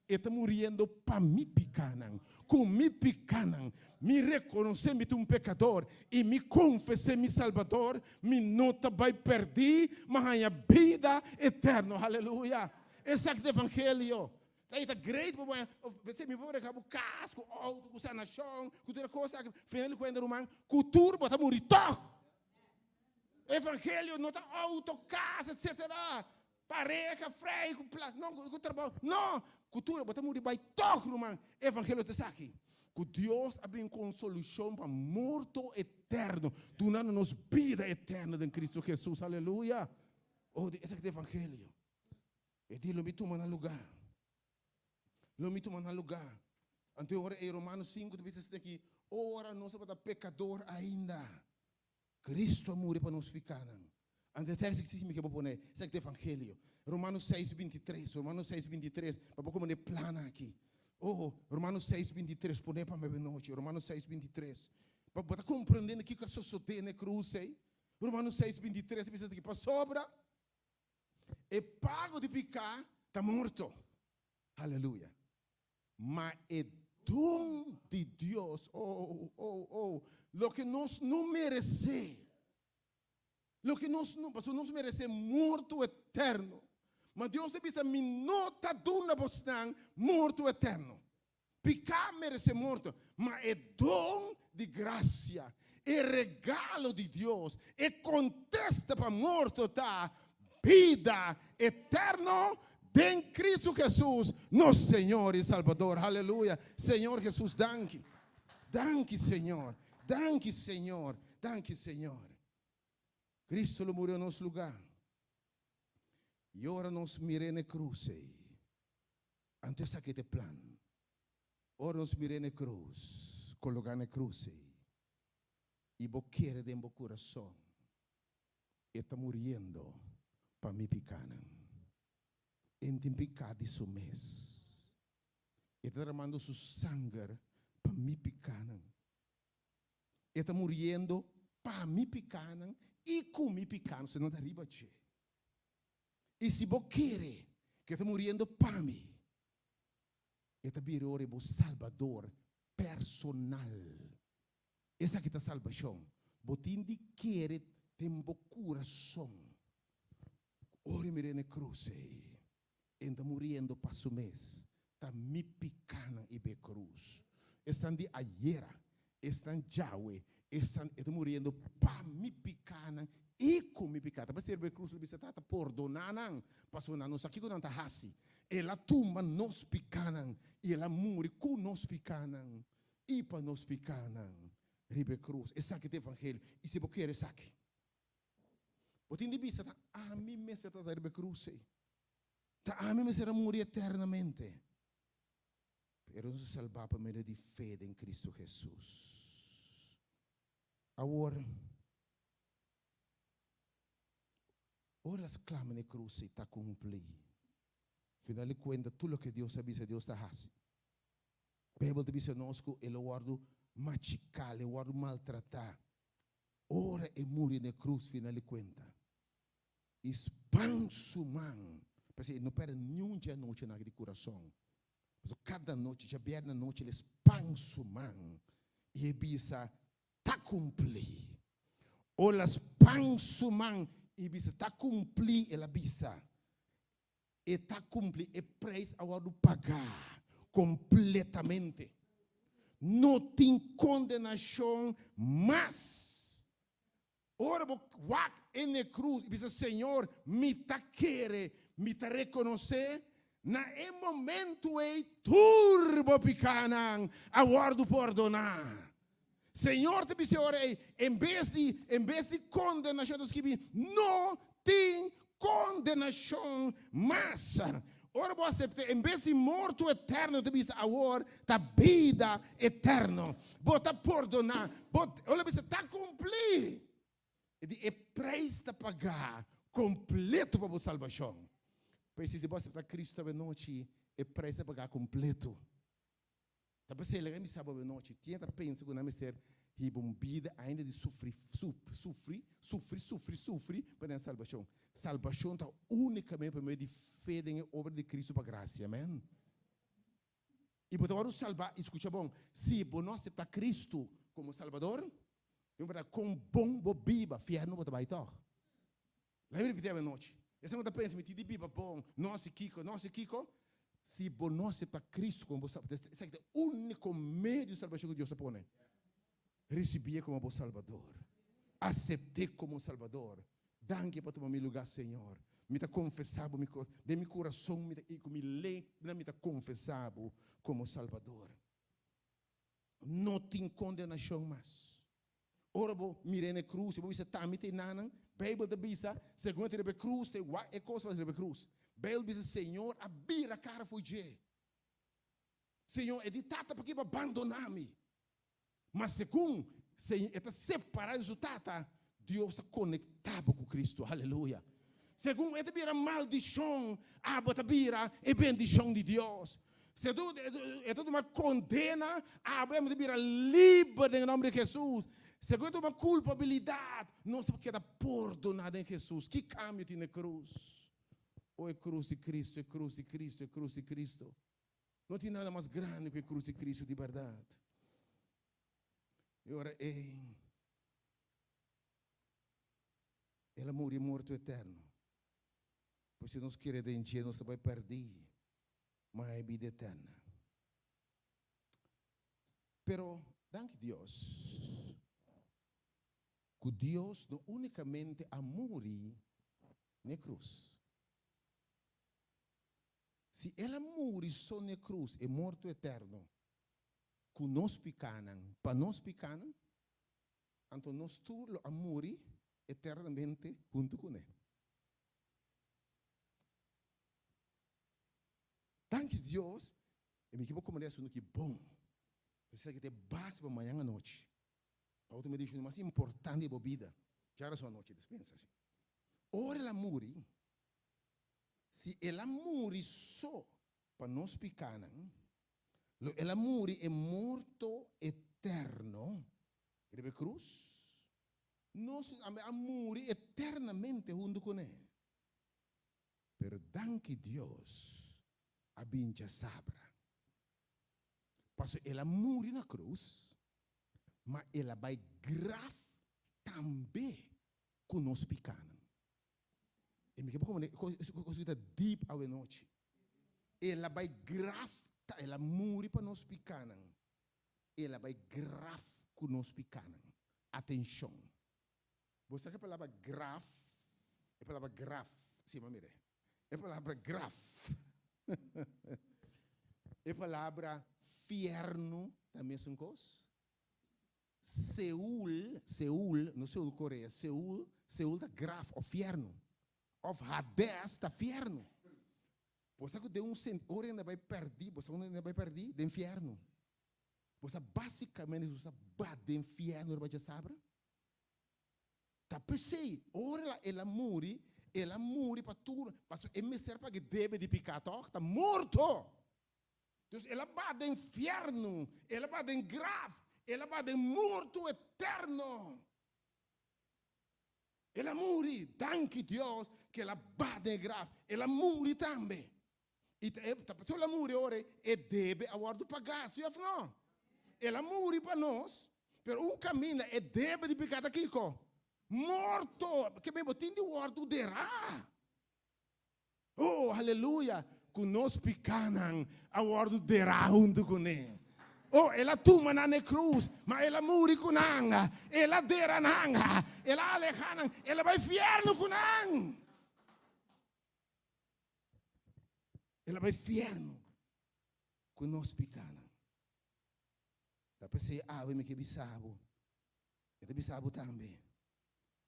E ta muriendo pa mi pikánan. Ku mi pikánan, mi rekonosé mi ta un pekador i mi konfesé mi Salbador, mi no ta bai pèrdí, ma haña bida eterno. Haleluya! Esaki ta evangelio. Ta ta great pa bo haña, p'esei mi por rega bo kas, ku outo, ku sanashon, ku tur e kos aki. Final di kuenta ruman, ku tur bo ta muri tòg. Evangelio no ta outo, kas, etsetera. Pareha, frei, ku pla, no, ku trabou, no! Ku tur bo ta muri bai tòg, ruman. Evangelio ta esaki, ku Dios a bin ku un solushon pa morto eterno, dunando nos bida eterno den Cristo Jesus. Aleluya! Oh, esaki ta evangelio. E di lo mi tuma nan lugá. Lo mi tuma nan lugá. Anto e ora ei Romanos sinku ta bisa esaki aki, Ora nos tabata pekador ainda, Cristo a muri pa nos pikánan. Anto e tèks aki mi ke bo pone, esaki ta evangelio. Romanos seis bintitres, Romanos seis bintitres, pa bo komprendé e plan aki. Oh, Romanos seis bintitres, pone pa mi nochi, Romanos seis bintitres. Pa bo ta komprendé kiko a sosodé na e krus ei. Romanos seis bintitres ta bisa esaki, Pasobra e pago di piká ta morto. Aleluya. Ma e don di Dios, oh, oh, oh, loke nos no meresé, loke nos no, pasobra nos meresé morto eterno. Ma Dios a bisa, mi no ta duna bosnan morto eterno. Piká meresé morto, ma e don di grasia, e regalo di Dios, e kontesta pa morto ta bida eterno den Cristo Jesús, nos Señor y Salbador. Aleluya. Señor Jesús, danki. Danki, Señor. Danki, Señor. Danki, Señor. Cristo lo murió nos lugá. Y ora nos mir'é na e cruz ei, anto esaki ta e plan. Ora nos mir'é na e cruz, cologá na e cruz ei, y bo kere den bo curason, E ta muriendo pa mi pikánan. E no tin piká di su mes. E ta derramando su sanger pa mi pikánan. E ta muriendo pa mi pikánan i ku mi pikánan, se no ta riba dje. I si bo kere ku e ta muriendo pa mi, e ta bira ora bo Salbador personal. Esaki ta salbashon. Bo tin di kere den bo kurason. Ora e mir'é na e krus ei, e ta muriendo pa su mes. Ta mi pikánan i be krus. Esnan di ayera, esnan djawe, esnan e ta muriendo pa mi pikánan i ku mi piká. Ta mester be krus lo bisa, Tata, pordoná nan, pasobra nan no sa kiko nan ta hasi. El a tuma nos pikánan i el a muri ku nos pikánan. I pa nos pikánan riba e krus. Esaki ta evangelio. I si bo kere esaki, bo tin di bisa, Ta ami mester ta riba e krus ei. Ta ami mester a muri eternamente. Pero nos a salbá pa medio di fe den Cristo Hesus. Awor, ora las klama na e krus ei ta kumplí. Final di kuenta, tur loke Dios a bisa, Dios ta hasi. Beibel ta bisa nos ku el a wòrdu machiká, el a wòrdu maltratá ora e muri na e krus. Final di kuenta, i span su man, pasobra e no pèrdè niun dje anochi nan di kurason. Pasobra kada nochi, djabièrnè anochi, el span su man i e bisa, Ta kumplí. Ora el span su man i bisa, Ta kumplí, el a bisa, E ta cumpli, e prijs a wordo pagá completamente. No tin condenacion mas. Ora bo wak en e cruz y bisa, Señor, mi ta kere, mi ta reconoce, na e momento ey tur bo picanan a wordo pordoná. Señor ta bisa e ora ei, en bes di, en bes di kondenashon ta skibi, no tin kondenashon mas. Ora bo asept'é, en bes di morto eterno ta bisa awor ta bida eterno. Bo ta pordoná. Bo, ora bisa ta kumplí. E di e preis ta pagá kompleto pa bo salbashon. P'esei si bo aseptá Cristo awenochi, e preis ta pagá kompleto. Ta p'esei laga mi sa bo awenochi, ken ta pensa ku nan mester hiba un bida ainda di sufri, sufri, sufri, sufri, sufri pa nan salbashon? Salbashon ta únikamente pa medio di fe den e obra di Kristu pa grasia. Amèn. I bo ta wòrdu salbá, i skucha bon, si bo no aseptá Kristu komo Salbador, no importá kon bon bo biba, fièrnu bo ta bai tòg. Laga mi ripití awenochi. Esnan ku ta pensa mi tin di biba bon, no hasi kiko, no hasi kiko. Si bo no aseptá Kristu komo bo Salbador, esaki ta e úniko medio di salbashon ku Dios a pone. Risibié komo bo Salbador. Asept'é komo Salbador. Danki pa tuma mi lugá, Señor. Mi ta konfesá bo mi den mi kurason mi ta i ku mi lepnan mi ta konfesá bo komo Salbador. No tin kondenashon mas. Ora bo mir'é na e krus i bo bisa, Ta mi ta e nannan? Beibel ta bisa, segun e ta riba e krus, e wak e kos pas riba e krus. Beibel bisa, Señor a bira kara fo'i dje. Señor, e di tata p'aki bo a bandoná mi. Ma segun e ta separá di su tata, Dios a konektá bo ku Kristu. Aleluya! Segun e ta bira maldishon, abo ta bira e bendishon di Dios. Segun e ta tuma kondena, abo ta bira liber den e nòmber di Hesus. Segun e tuma kulpabilidat, nos ta keda pordoná den Hesus. Ki kambio tin na e krus? O e krus di Kristu, e krus di Kristu, e krus di Kristu. No tin nada mas grandi ku e krus di Kristu di bèrdat. E ora ei, El a muri e morto eterno. Pues si nos kere den dje, nos ta bai pèrdí, ma e bida eterna. Pero, danki Dios, ku Dios no únikamente a muri n'e krus. Si El a muri so n'e krus, e morto eterno, ku nos pikánan, pa nos pikánan, anto nos tur lo a muri eternamente huntu kuné. Danki Dios, i mi ke bo komprendé asuntu ki bon. Esaki ta e base pa mañan anochi. Pa bo tuma e desishon mas importante di bo bida, djarason anochi, dispensa si. Ora el a muri, Si el a muri so pa nos pikánan, lo el a muri e morto eterno riba e krus. Nos tambe a muri eternamente huntu kuné. Pero danki Dios a bin djasabra. Pasobra el a muri na krus, ma el a bai graf tambe ku nos pikánan. E mi ke por komprende e kos ki ta deep awe nochi. El a bai graf, el a muri pa nos pikánan. El a bai graf ku nos pikánan. Atenshon. Bo sa ku e palabra graf, e palabra graf, si bo a mira e palabra graf, e palabra fièrnu ta mesun kos? Seul, Seul, no Seul Korea, Seul, Seul ta graf of fiernu, of Hades ta fiernu. Bo sa ku den un sent, ora hende bai pèrdí, bo sa unda hende bai pèrdí? Den fiernu. Bo sa básikamente Hesus a bat den fiernu riba djasabra? Ta p'esei, ora el a muri, el a muri pa tur, pasobra e mester paga e debe di piká tòg, ta morto. Dus el a ba den fiernu, el a ba den graf, el a ba den morto eterno. El a muri, danki Dios ku el a ba den e graf, el a muri tambe. I ta e ta pasobra el a muri ora e debe a wòrdu pagá, si òf no? El a muri pa nos, pero un kaminda e debe di piká ta kiko? Morto! Ke men bo tin di wòrdu derá. Oh, aleluya, ku nos pikánan a wòrdu derá huntu kuné. Oh, el a tuma nan na e krus, ma el a muri ku nan, el a dera nan, el a alehá nan, el a bai fièrnu ku nan. El a bai fièrnu ku nos pikánan. Ta p'esei awe mi ke bisa bo, e ta bisa bo tambe,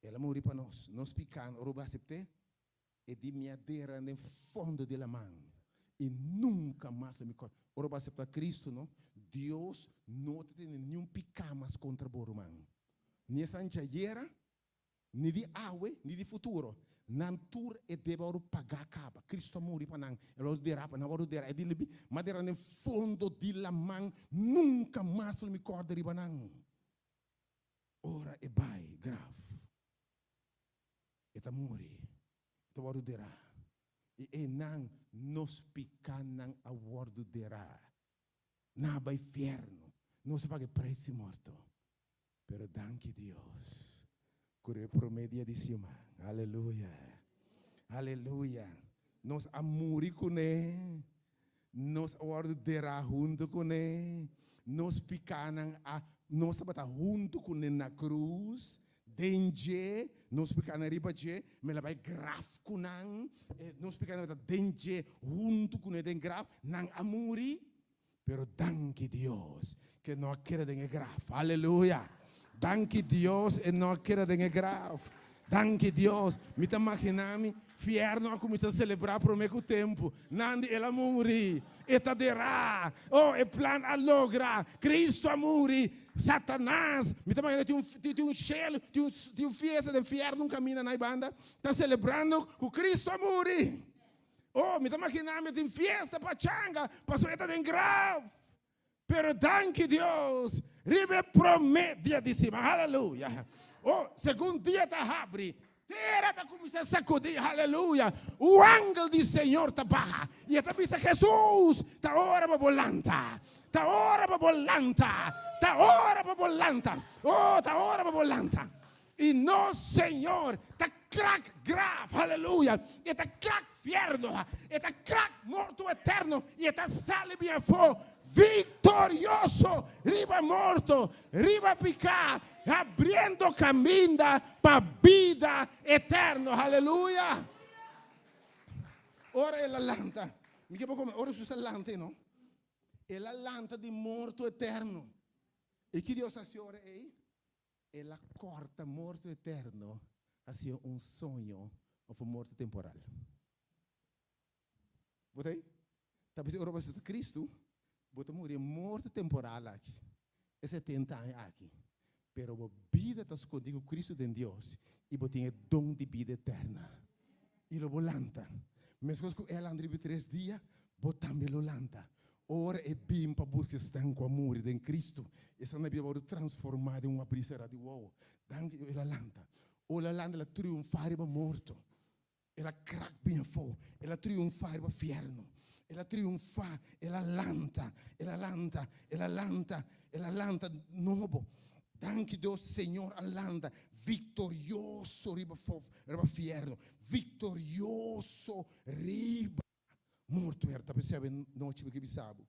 el a muri pa nos, nos pikánan, ora bo asept'é, E di mi a dera den fondo di laman i nunka mas lo mi kòrda. Ora bo aseptá Kristu, no, Dios no ta tene niun piká mas kontra bo, ruman. Ni esnan djayera, ni di awe, ni di futuro. Nan tur e debe a wòrdu pagá kaba. Kristu a muri pa nan, el a wòrdu derá pa nan, a wòrdu derá. E di mi a dera den fondo di laman, nunka mas lo mi kòrda riba nan. Ora e bai graf. E ta muri, e ta wòrdu derá, i einan nos pikánan a wòrdu derá. Nan a bai fièrnu, nos a paga e preis di morto. Pero danki Dios ku riba e promé dia di siman, aleluya, aleluya, nos a muri kuné, Nos a wòrdu derá huntu kuné, nos pikánan a, nos tabata huntu kuné na krus, den dje, nos pikánan riba dje, mi la bai graf ku nan, nos pikánan tabata den dje huntu kuné den graf, nan a muri, pero danki Dios ke no a keda den e graf, aleluya! Danki Dios e no a keda den e graf. Danki Dios. Mi ta maginá mi, fièrnu a kuminsá selebrá promé ku tempu. Nan di, El a muri. E ta derá. Oh, e plan a logra. Kristu a muri. Satanas, mi ta maginá tin un, tin un shelu, tin un, tin un fiesta den fièrnu un kaminda na e banda, ta selebrando ku Kristu a muri. Oh, mi ta maginá mi tin fiesta pachanga, pasobra e ta den graf. Pero danki Dios, riba e promé dia di siman, haleluya, oh, segun dia ta habri, tera ta kuminsá sakudí, haleluya, un angel di Señor ta baha i e ta bisa, Hesus, ta ora pa bo lanta, ta ora pa bo lanta, ta ora pa bo lanta, oh, ta ora pa bo lanta. I nos Señor ta krak graf, haleluya, e ta krak fierno, e ta krak morto eterno i e ta sali bin afó viktorioso riba morto, riba piká, habriendo kaminda pa bida eterno, haleluya. Ora el a lanta, mi ke por kome, ora Hesus a lanta, no, el a lanta di morto eterno. I ki Dios a hasi ora ei? El a kòrta morto eterno hacia un soño òf un morto temporal. Bo ta ei? Ta bisa ora bo acepta Cristo, bo ta muri e morto temporal aki, e setenta aña aki, pero bo bida ta skondí ku Cristo den Dios i bo tin e don di bida eterna. I lo bo lanta. Meskos ku El a lanta riba e tres dia, bo tambe lo lanta. Ora e bin pa buska esnan ku a muri den Kristu, esnan na bida wòrdu transformá den un abrí será di wowo. Danki Dios, el a lanta. Ora el a lanta, el a triunfá riba morto. El a krak bin afó. El a triunfá riba fièrnu. El a triunfá, el a lanta, el a lanta, el a lanta, el a lanta nobo. Danki Dios, Señor a lanta viktorioso riba riba fièrnu, viktorioso riba. Morto her ta p'esei awe nochi mi ke bisa bo,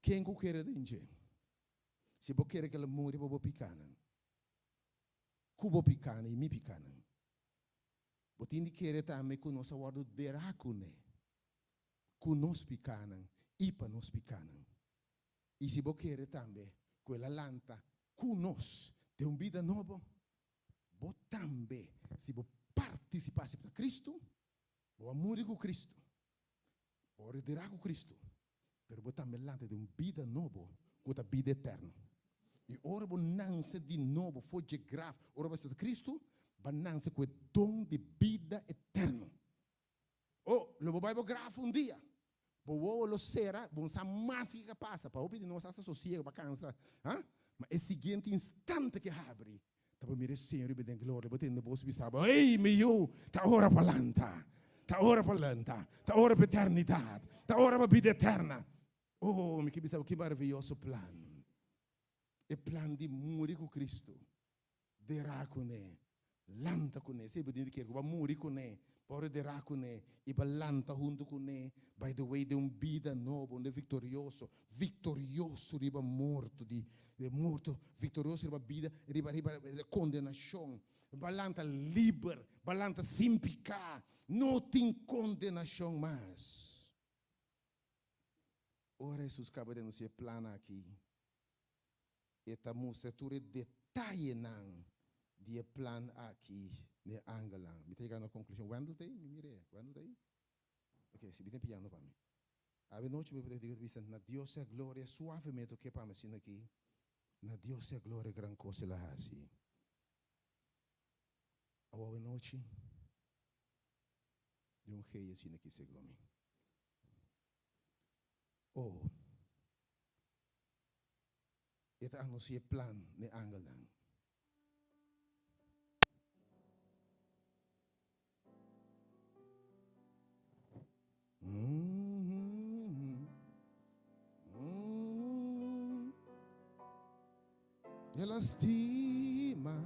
ken ku kere den dje, si bo kere ku el a muri pa bo pikanan, ku bo pikanan i mi pikanan, bo tin di kere tambe ku nos a wòrdu derá kuné, ku nos pikanan i pa nos pikanan. I si bo kere tambe ku el a lanta ku nos den un bida nobo, bo tambe, si bo partisipá aseptá Kristu, Bo a muri ku Kristu, bo a retirá ku Kristu, pero bo tambe lanta den un bida nobo ku ta bida eterno. I ora bo nanse di nobo for dje graf, ora bo asepta Kristu, bo a nanse ku e don di bida eterno. Oh, lo bo bai bo graf un dia, bo wowo lo sera, bo no sa mas kiko a pasa. Pa hopi di nos asta sosiego, bo a kansa, ha? Ma e siguiente instante ke habri, Ta bo mira e Señor riba den gloria, bo tende bos bisa bo, Ey, mi yu, ta ora pa lanta, ta ora pa lanta, ta ora pa eternidat, ta ora pa bida eterna. Oh, mi ke bisa bo ki maraviyoso plan, e plan di muri ku Cristo, derá kuné, lanta kuné. Esei bo tin di kere ku bo a muri kuné, bo a derá kuné i bo a lanta huntu kuné, by the way, den un bida nobo, un viktorioso, Viktorioso riba morto di morto, viktorioso riba bida, riba riba kondenashon. Bo lanta liber, bo lanta sin piká, no tin kondenashon mas. Ora Hesus kaba di anunsia e plan aki, e ta mustra tur e detayenan di e plan aki na e angelnan. Mi ta yega na konklushon. Wendel ta ei? Mi mira e. Wendel ta ei? Ok, si mi tin piano pa mi. Awe nochi mi por ta bisa, Na Dios sea gloria, suavemente oke pa mi asina aki, na Dios sea gloria, gran kos el a hasi. Awe nochi, den un gei asina aki segun mi. Oh, e ta anunsia e plan n'e angelnan. El a stima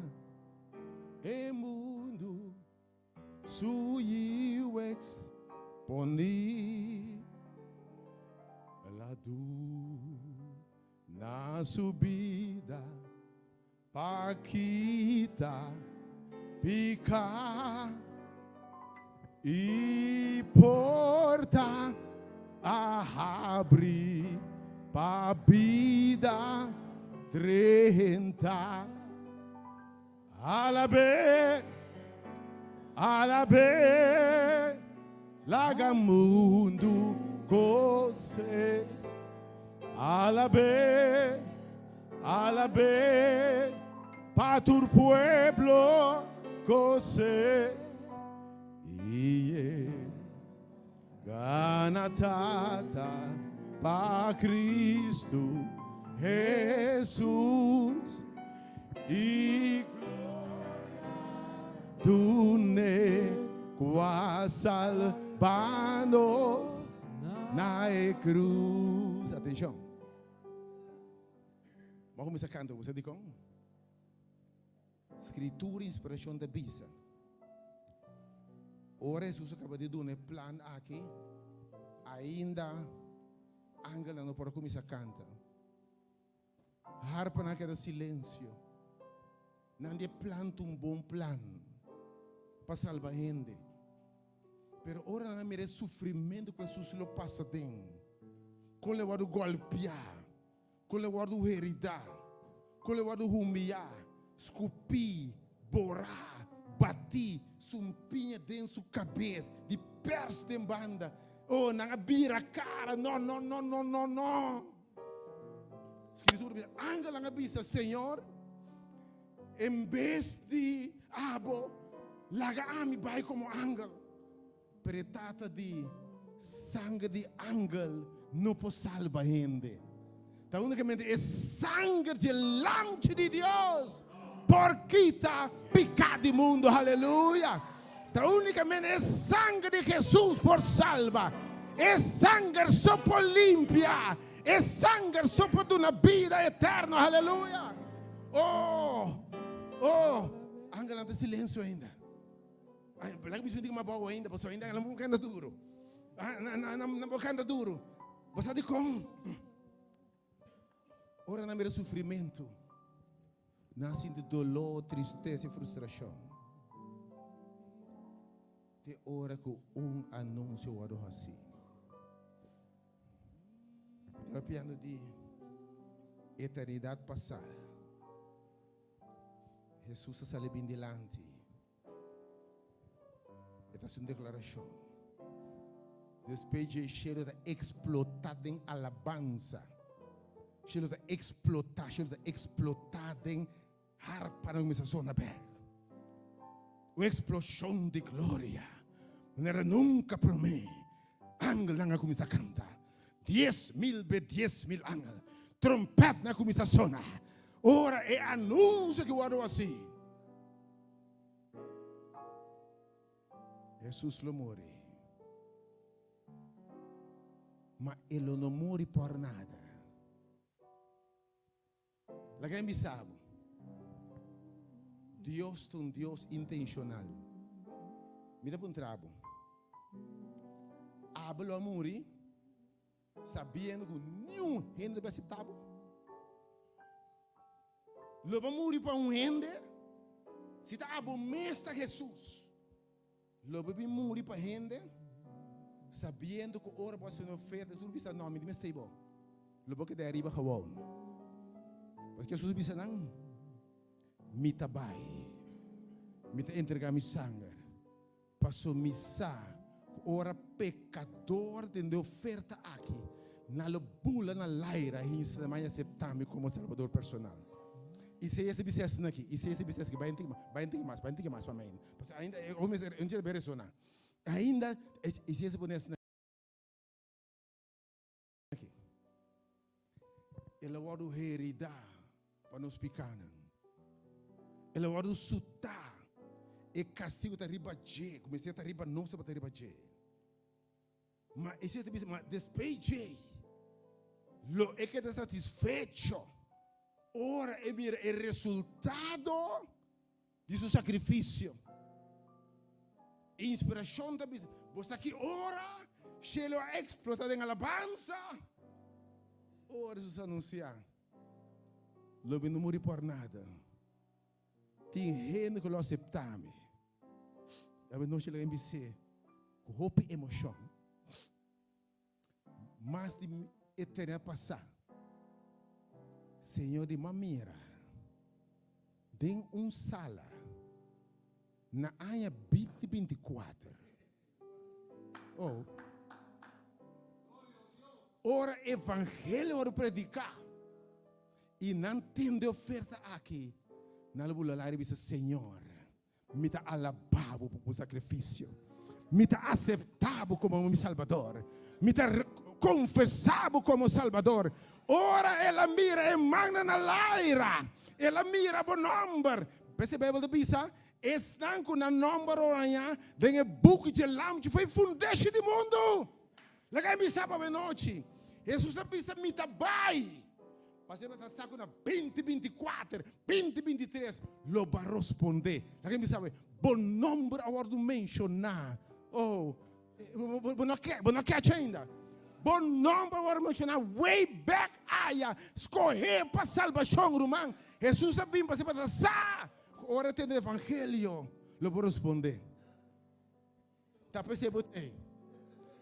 e mundu, su Yiu exponí. El a duna su bida Pa kita piká i porta a habri pa bida drenta. Alab'é, alab'é, laga mundu gos'é. Alab'é, alab'é, pa tur pueblo gos'é. I gana Tata pa Cristo Jesus i gloria dun'é ku a salba nos na e cruz. Atencion. Bo a cuminsa canta, bo sa dicon? Skritura inspirashon ta bisa, Ora Hesus a kaba di duna e plan aki, ainda angelnan no por a kuminsá kanta. Harpanan a keda silensio. Nan di e plan ta un bon plan pa salba hende. Pero ora nan a mira e sufrimentu ku Hesus lo pasa den, kon lo e wòrdu gòlpiá, Kon lo wòrdu heridá, kon lo wòrdu humiyá, skupí, borá, batí, sumpiña den su kabes, di pèrs den banda. Oh, nan a bira kara, no, no, no, no, no, no. Skritura bisa, angelnan a bisa, Señor, en bes di abo, laga ami bai komo angel. Pero e tata di, Sanger di angel no por salba hende. Ta únikamente e sanger dje Lamchi di Dios por kita piká di mundu. Aleluya! Ta únikamente e sanger di Hesus por salba. E sanger so por limpia. E sanger so por duna bida eterno. Aleluya! Oh, oh, angelnan ta silensio ainda. Laga mi sinti mas bou ainda, pasobra ainda nan por kanta duro. Nan por kanta duro. Bo sa dikon? Ora nan mira sufrimentu, nan sinti doló, tristesa i frustrashon. Te ora ku un anunsio wòrdu hasí. Mi ta papiando di eternidat pasá. Hesus a sali bin dilanti. E ta hasi un deklarashon. Despues dje shelu ta eksplotá den alabansa. Shelu ta eksplotá, shelu ta eksplotá den harpanan kuminsá sona bèk. Un eksploshon di gloria manera nunka promé. Angelnan a kuminsá kanta. 10,000 be 10,000 angel. Trompètnan a kuminsá sona. Ora e anunsio ki wòrdu hasí, Hesus lo muri. Ma e lo no muri por nada. Laga mi bisa bo, Dios ta un Dios intenshonal. Mi ta puntra bo, abo lo a muri sabiendo ku niun hende lo bai aseptá bo? Lo bo muri pa un hende? Si ta abo mes ta Hesus, lo bo bin muri pa hende sabiendo ku ora bo hasi un oferta, Hesus bisa, No, mi di mester bo. Lo bo keda ariba gewoon. Paske Hesus bisa nan, Mi ta bai, mi ta entrega mi sanger. Paso mi sa ku ora pekador tende oferta aki, nan lo bula na laira hinsa na mai aseptá mi komo Salbador personal. Isaías a bisa asina aki, Isaías a bisa asina aki, bai un tiki mas, bai un tiki mas, bai un tiki mas pa mi ainda. Pasobra ainda e hopi mester, un dje ta bai resoná. Ainda Isaías a pone asina aki, El a wòrdu heridá pa nos pikánan. El a wòrdu sutá. E kastigu ta riba dje, ku mester ta riba nos tabata riba dje. Ma esei ta bisa, ma despues dje, lo e keda satisfecho ora e mira e resultado di su sakrifisio. E inspirashon ta bisa, bo sa ki ora shelu a eksplotá den alabansa? Ora Hesus a anunsiá, Lo mi no muri por nada. Tin hende ku lo aseptá mi. Awe nochi laga mi bis'é ku hopi emoshon. Mas di eternidad pasá, Señor di m'a mira den un sala. Na aña binti 24. Oh. Ora evangelio wòrdu prediká i nan tende oferta aki, nan lo bula laria i bisa, Señor, mi ta alabá bo pa bo sakrifisio. Mi ta aseptá bo komo mi Salbador. Mi ta konfesá bo komo Salbador. Ora el a mira e mannan na laira, el a mira bo nòmber. P'esei Beibel ta bisa, Esnan ku nan nòmber orañá den e buki dje Lamchi for e fundeshi di mundu. Laga mi bisa pa awenochi, Hesus a bisa, Mi ta bai. Pasobra ta sa ku na 2024, 2023 lo bo a rospondé. Laga mi bisa awe, bo nòmber a wòrdu menshoná. Oh, bo no bo no catch ainda. Bo nòmber a wòrdu menshoná way back aya. Skohé pa salbashon, ruman. Hesus a bin pasobra ta sa ku ora e tende evangelio lo bo rospondé. Ta p'esei bo t'ei.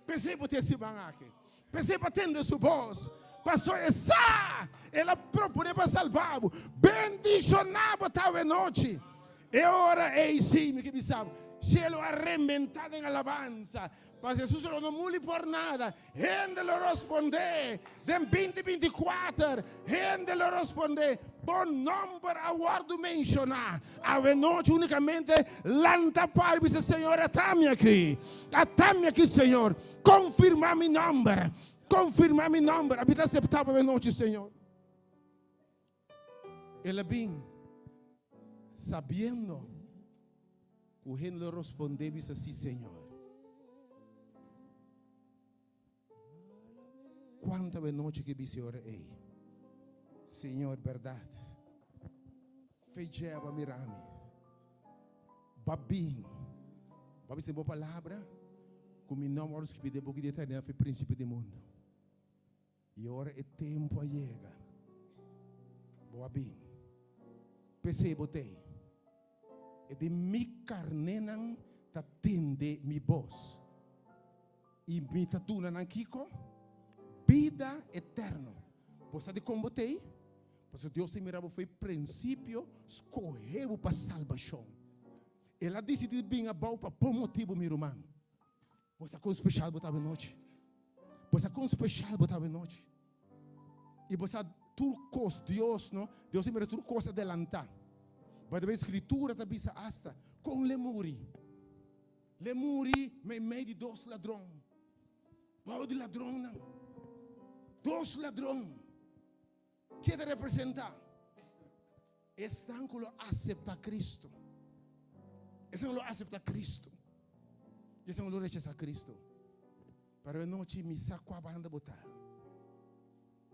P'esei bo t'e siman aki. P'esei bo a tende su bos. Paso e sa el a proponé pa salba bo. Bendishoná bo ta awenochi. E ora ei sí, mi ke bisa bo, shelu a rementá den alabansa. Pas Hesus lo no muli por nada. Hende lo rospondé den 2024. Hende lo rospondé, Bo nòmber a wòrdu menshoná awenochi. Únikamente lanta para i bisa, Señor, ata mi aki. Ata mi aki, Señor. Konfirmá mi nòmber. Konfirmá mi nòmber. Ami ta aseptá bo awenochi, Señor. El a bin sabiendo ku hende lo rospondé bisa, Sí, Señor. Kuantu awenochi ke bisa e ora ei, Señor, bèrdat, fe dje bo a mira mi. Bo a bin, bo a bisa den bo palabra ku mi nòmber a wòrdu skibí den buki di eternidat for e prinsipio di mundu. I ora e tempu a yega, bo a bin. P'esei bo t'ei. E di mi karnénan ta tende mi bos, i mi ta duna nan kiko? Bida eterno. Bo sa dikon bo t'ei? Pasobra Dios a mira bo for e prinsipio, skohe bo pa salbashon. El a disidí di bin abou pa bon motibu, mi ruman. Bo sa kon speshal bo ta awenochi. Bo sa kon speshal bo ta awenochi. I bo sa tur kos, Dios, no? Dios a mira tur kos adelantá. By the way, Skritura ta bisa asta kon l'e muri. L'e muri meimei di dos ladron. Bou di ladronnan. Dos ladron. Ke ta representá? Esnan ku lo aseptá Kristu. Esnan ku lo aseptá Kristu. I esnan ku lo rechasá Kristu. Pero e nochi mi sa kua banda bo ta.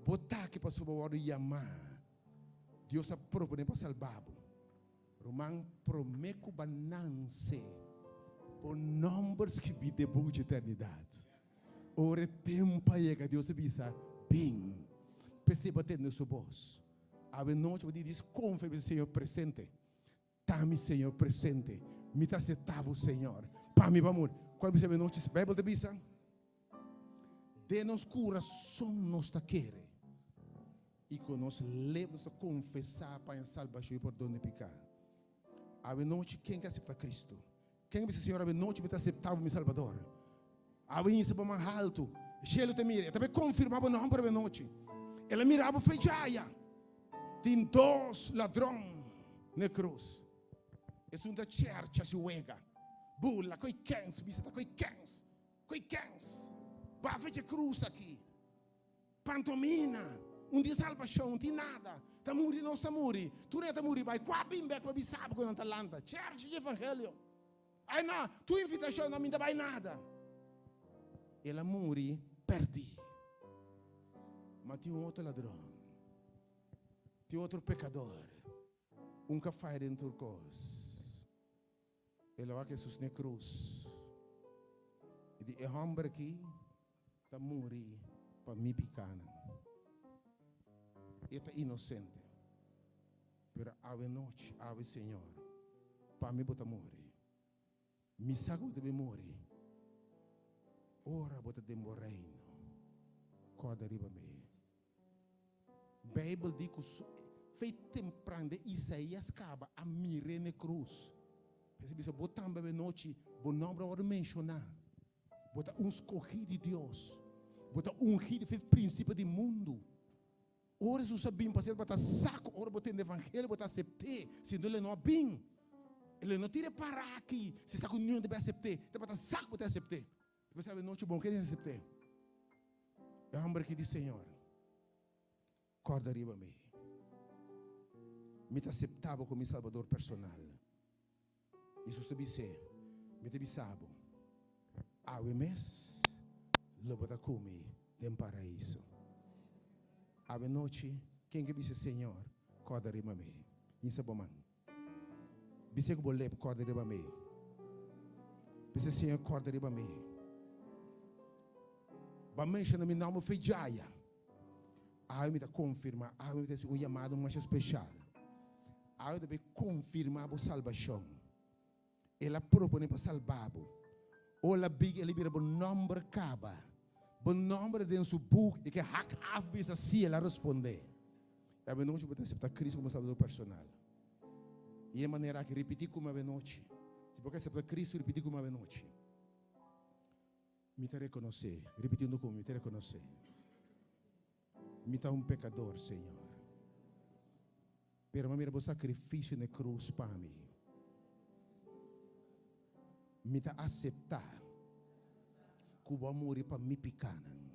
Bo ta aki pasobra bo wòrdu yamá. Dios a proponé pa salbá bo. Ruman, promé ku bo a nanse, bo nòmber skibí den buki di eternidat. Ora e tempu a yega, Dios a bisa, Bin. P'esei bo a tende su bos. Awe nochi bo di konfia bisa, Señor, presente. Ta mi, Señor, presente. Mi ta aseptá bo, Señor. Pa mi bo a muri. Kua bisa awe nochi? Beibel ta bisa, Den nos kurason nos ta kere i ku nos lep nos ta konfesá pa haña salbashon i pordon di piká. Awe nochi ken ke aseptá Kristu? Ken ke bisa, Señor, awe nochi mi ta aseptá bo mi Salbador? Awe hinsa bo man haltu, shelu ta mira, e ta bai konfirmá bo nòmber awe nochi. El a mira bo fe djaya. Tin dos ladron na e krus. Esun ta chèrcha si wega, bula, ko'i kèns, bisa ta ko'i kèns, ko'i kèns. Bo a fecha e krus aki. Pantomina, un tin salbashon, un tin nada. Ta muri nos ta muri. Tur e ta muri bai. Kua bin bek pa bisa bo ku nan ta lanta? Church di evangelio. Ai no, tur invitashon no mi ta bai nada. El a muri pèrdí. Ma tin un otro ladron. Tin otro pekador. Un ka faya den tur kos. El a wak Hesus n'e krus i di, E hòmber akí ta muri pa mi pikánan. E ta inosente. Pero awe nochi, awe Señor, pa mi bo ta muri. Mi sa ku bo ta bin muri ora bo ta den bo reino. Kòrda riba mi. Beibel di ku fei tempran den Isaías kaba a mir'é n'e krus. Hesus bisa, Bo tambe awe nochi, bo nomber a wòrdu menshoná. Bo ta un skogí di Dios. Bo ta ungí di fe prinsipio di mundu. Ora Hesus a bin pa ser, bo ta sa ku ora bo tende evangelio bo ta asept'é, si no el no a bin. El no tira e para aki si sa ku niun ta bai asept'é. Ta bo ta sa ku bo ta asept'é. Bo sa awe nochi bo no kere asept'é. E hòmber aki di, Señor, kòrda riba mi. Mi ta aseptá bo komo mi Salbador personal. Hesus ta bis'é, Mi ta bisa bo, awe mes lo bo ta ku mi den Paraiso. Awe nochi, ken ke bisa, Señor, kòrda riba mi? Hinsa bo man. Bis'é ku bo lep, Kòrda riba mi. Bis'é, Señor, kòrda riba mi. Bo a menshoná mi nòmber fe djaya. Awe mi ta konfirmá, awe mi ta hasi un yamado masha speshal. Awe ta bay konfirmá bo salbashon. El a proponé pa salbá bo. Ora big el a bira bo nòmber kaba. Bo nòmber ta den su buk i ke hak af bisa sí, el a respondé. I awe nochi bo ta aseptá Cristo komo Salbador personal. I e manera aki, ripití ku mi awe nochi. Si bo ke aseptá Cristo, ripití ku mi awe nochi. Mi ta rekonosé, ripitiendo ku mi, mi ta rekonosé. Mi ta un pekador, Señor. Pero mi a mira bo sakrifisio na e krus pa mi. Mi ta aseptá ku bo a muri pa mi pikánan.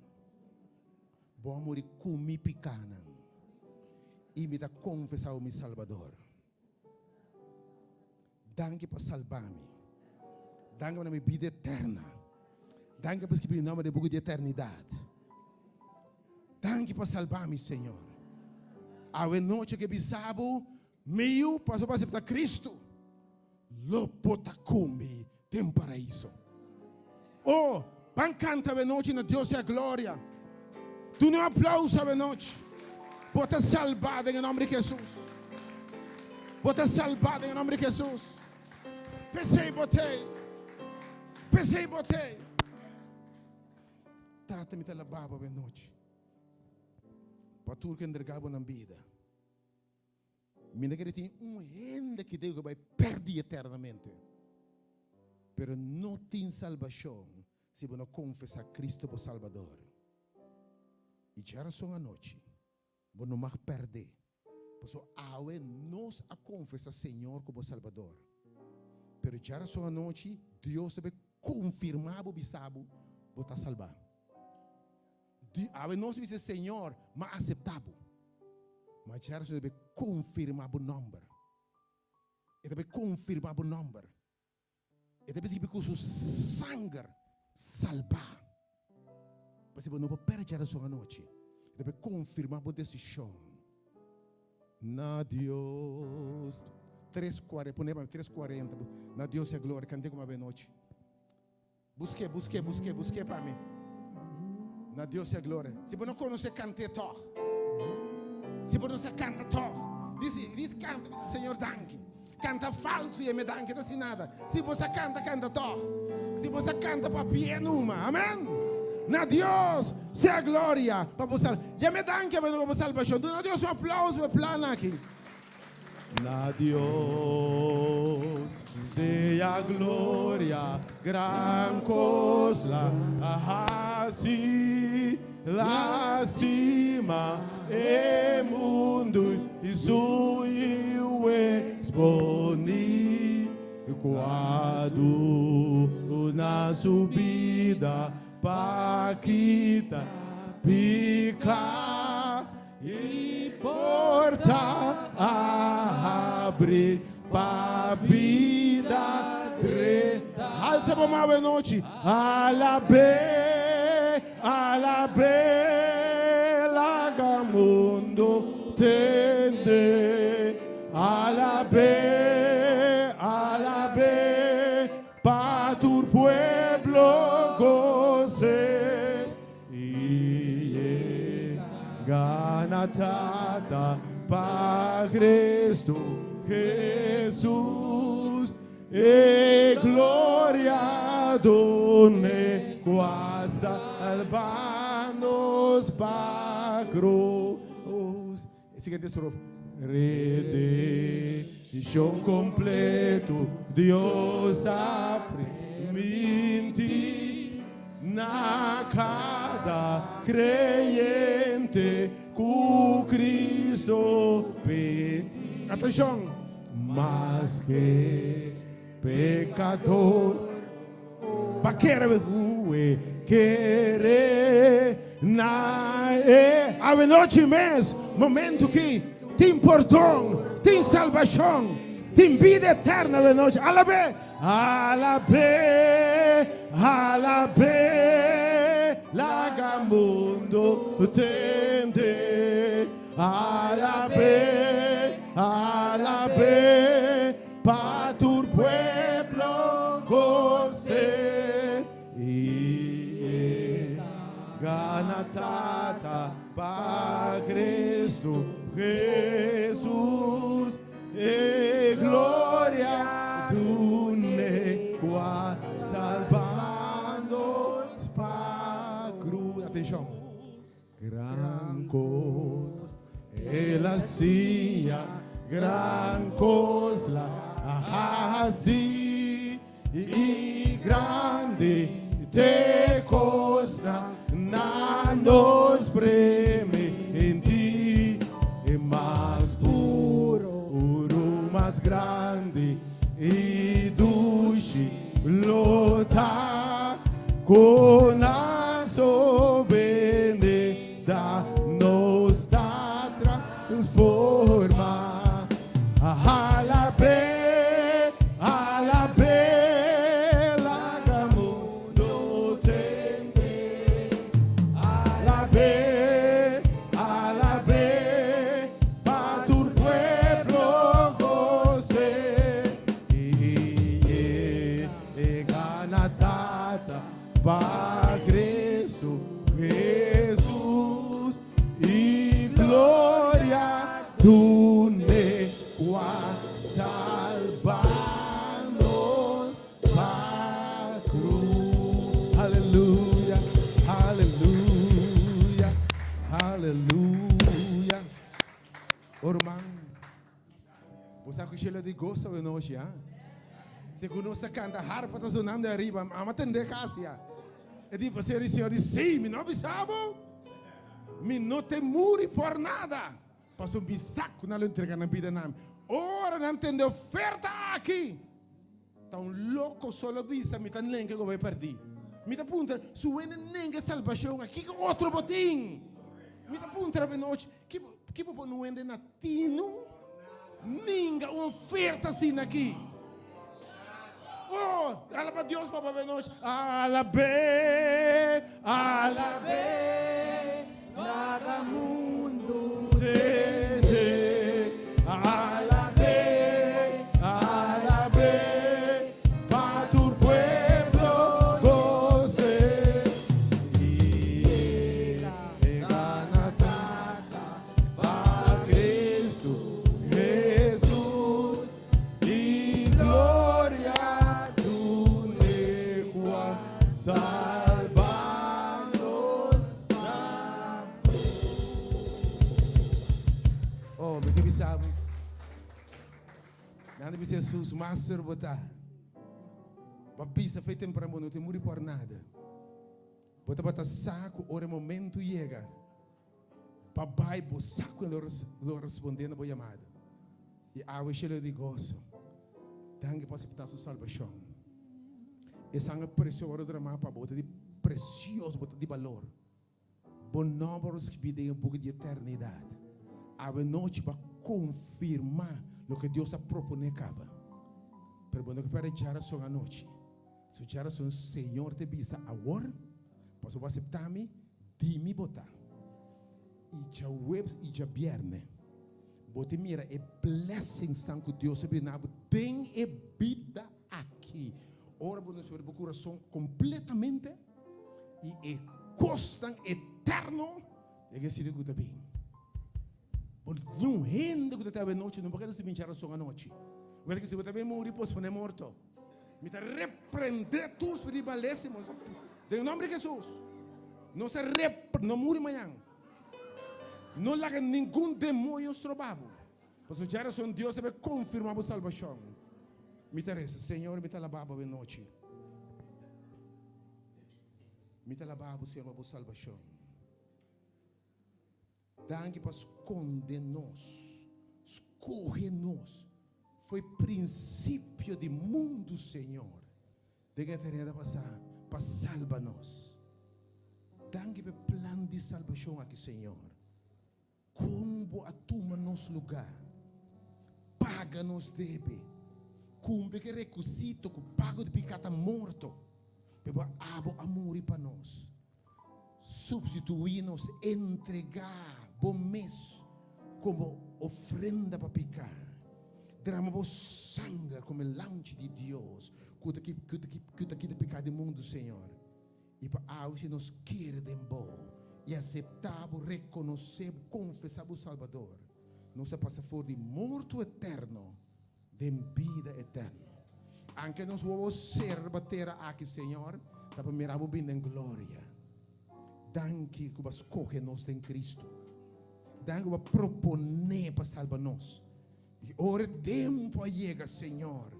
Bo a muri ku mi pikánan. I mi ta konfesá bo mi Salbador. Danki pa salba mi. Danki pa duna mi bida eterna. Danki pa skribi mi nomber den buki di eternidat. Danki pa salba mi, Señor. Awe nochi ke bisa bo, mi yu, pasobra bo asepta Cristo, lo bo ta ku mi den paraiso. Oh, ban kanta awe nochi na Dios sea gloria. Duna un aplauso awe nochi. Bo ta salba den e nomber di Jesus. Bo ta salba den e nomber di Jesus. P'esei bo t'ei. P'esei bo t'ei. Tata, mi ta alaba bo awe nochi. Pa tur ku entrega bo nan bida. Mi no kere tin un hende ki debe bai pèrdí eternamente. Pero no tin salbashon si bo no konfesá Cristo bo Salbador. I djarason anochi bo no mag pèrdé, pasobra awe nos a konfesá Señor komo Salbador. Pero djarason anochi Dios ta bai konfirmá bo bisa bo, bo ta salbá. Di awe nos bisa Señor, m'a acepta bo. Ma djara su debe confirma bo nomber. E ta bay confirma bo nomber. E ta bay cu su sanger salba. Pasobra bo no por perde djara su anochi. E ta bay confirma bo decision. Na Dios. Tres cuarenta, pone pa mi 3:40. Na Dios sea gloria. Cante como awe nochi. Busk'é, busk'é, busk'é, busk'é pa mi. Na Dios sea gloria. Si bo no konosé, kant'é tòg. Si bo no sa kanta tòg, disi, disi kanta, bisa Señor danki. Kanta falsu i e me danki ta hasi nada. Si bo sa kanta, kanta tòg. Si bo sa kanta, papi'é numa. Amèn. Na Dios sea gloria pa bo sal. Yam'é danki pa bo salbashon. Duna Dios un aplauso pa e plan aki. Na Dios sea gloria, gran cos la haci, lastima e mundo y su Yiu exponi, cua duna su bida pa kita pica. I porta a habri pa bida drenta. Halsa bo man awenochi. Alab'é, alab'é, laga mundu tende. Alab'é, alab'é, pa tur pueblo gos'é. I yega na Tata pa Cristo Jesus e gloria done cu a salba nos pa cruz. E siguiente estrofa. Redentor. Shon kompleto Dios a primintí na kada kreyente ku Kristo be. Atenshon! Maske pekador pa kere ku e kere na e. Awenochi mes, momento ki tin pordon, tin salbashon, tin bida eterno awenochi. Alab'é, alab'é, alab'é, laga mundo tende. Alab'é, alab'é, pa tur pueblo gos'é. I e gana Tata pa Cristo Jesus, e gloria dun'é ku a salba nos pa cruz. Atencion! Gran kos el a siña, gran kos la a hasi, i grandi t'e kosnan na nos primintí. E mas puru, mas grandi i dushi lo ta ku nan so bendida nos ta transforma. Alab'é, alab'é, laga mundu tende. Alab'é, alab'é, pa tur pueblo gos'é. I e gana Tata pa Cristo Jesus i gloria dun'e ku a salba nos pa cruz. Aleluya, aleluya, aleluya. Oh ruman, bo sa ku shela di goso awe nochi, ha? Segun nos a kanta, harpa ta sonando ariba, mama tende kasi ya. E di pastor di Señor di, sí, mi no a bisa bo. Mi no te muri por nada. Pasobra mi sa ku nan lo entrega nan bida na mi. Ora nan tende oferta aki, ta un loko solo bisa mi ta nenga ku bo bai pèrdí. Mi ta puntra, su wende nenga e salbashon aki, kiko otro bo tin? Mi ta puntra abenochi, ki ki bo por no wende na tinu? Ninga un oferta asina aki. Oh, alaba Dios pa bo abenochi. Alab'é, alab'é, laga mundu tende. Alab'é, alab'é, pa tur pueblo gos'é. I e gana Tata pa Cristo Jesus. I gloria dun'e ku a salba nos na cruz. Oh, mi ke bisa bo. Nan ta bisa Jesus, Master bo ta. Bo a bisa fe tempran bo no te muri por nada. Bo tabata sa ku ora e momento yega. Pa bai bo sa ku lo lo respondé na bo yamada. I awe shelo di goso. Danki pa aseptá su salbashon. E sanger presioso wòrdu dramá pa bo. Bo ta di presioso, bo ta di balor. Bo nòmber wòrdu skibí den e buki di eternidat. Awe nochi bo a konfirmá loke Dios a proponé kaba. Pero bo no ke pèrdè djarason anochi. Su djarason Señor te bisa awor, pasobra bo aseptá mi, Di mi bo ta. I djaweps i djabièrnè bo ta mira e blessingsnan ku Dios a bina bo den e bida aki. Ora bo nos bo kurason kompletamente i e kosnan eterno e ke sirbi ku ta bin. Bo niun hende ku ta te awe nochi no por keda sin bincha rason anochi. Wete ku si bo ta bin muri posponé morto. Mi ta reprendé tur spiritu di malesimo den nomber di Hesus. No se rep, no muri mañan. No laga ningun demonio stroba bo. Pasobra djarason Dios ta bai konfirmá bo salbashon. Mi ta resa, Señor, mi ta alabá bo awenochi. Mi ta alabá bo, Señor, pa bo salbashon. Danki pa skonde nos, skohe nos fo'i prinsipio di mundu, Señor, den eternidad pasá, pa salba nos. Danki pa e plan di salbashon aki, Señor. Kon bo a tuma nos lugá, paga nos debe, kumpli ku e rekisito ku pago di piká ta morto, pero abo a muri pa nos. Substituí nos, entregá bo mes komo ofrenda pa piká. Drama bo sanger komo e Lamchi di Dios ku ta ku ta kita piká di mundu, Señor. I pa awe si nos kere den bo i aseptá bo, rekonosé bo, konfesá bo Salbador, nos ta pasa for di morto eterno den bida eterno. Anke nos wowo sera riba tera aki, Señor, ta pa mira bo bini den gloria. Danki ku bo a skohe nos den Kristu. Danki ku bo a proponé pa salba nos. I ora e tempu a yega, Señor,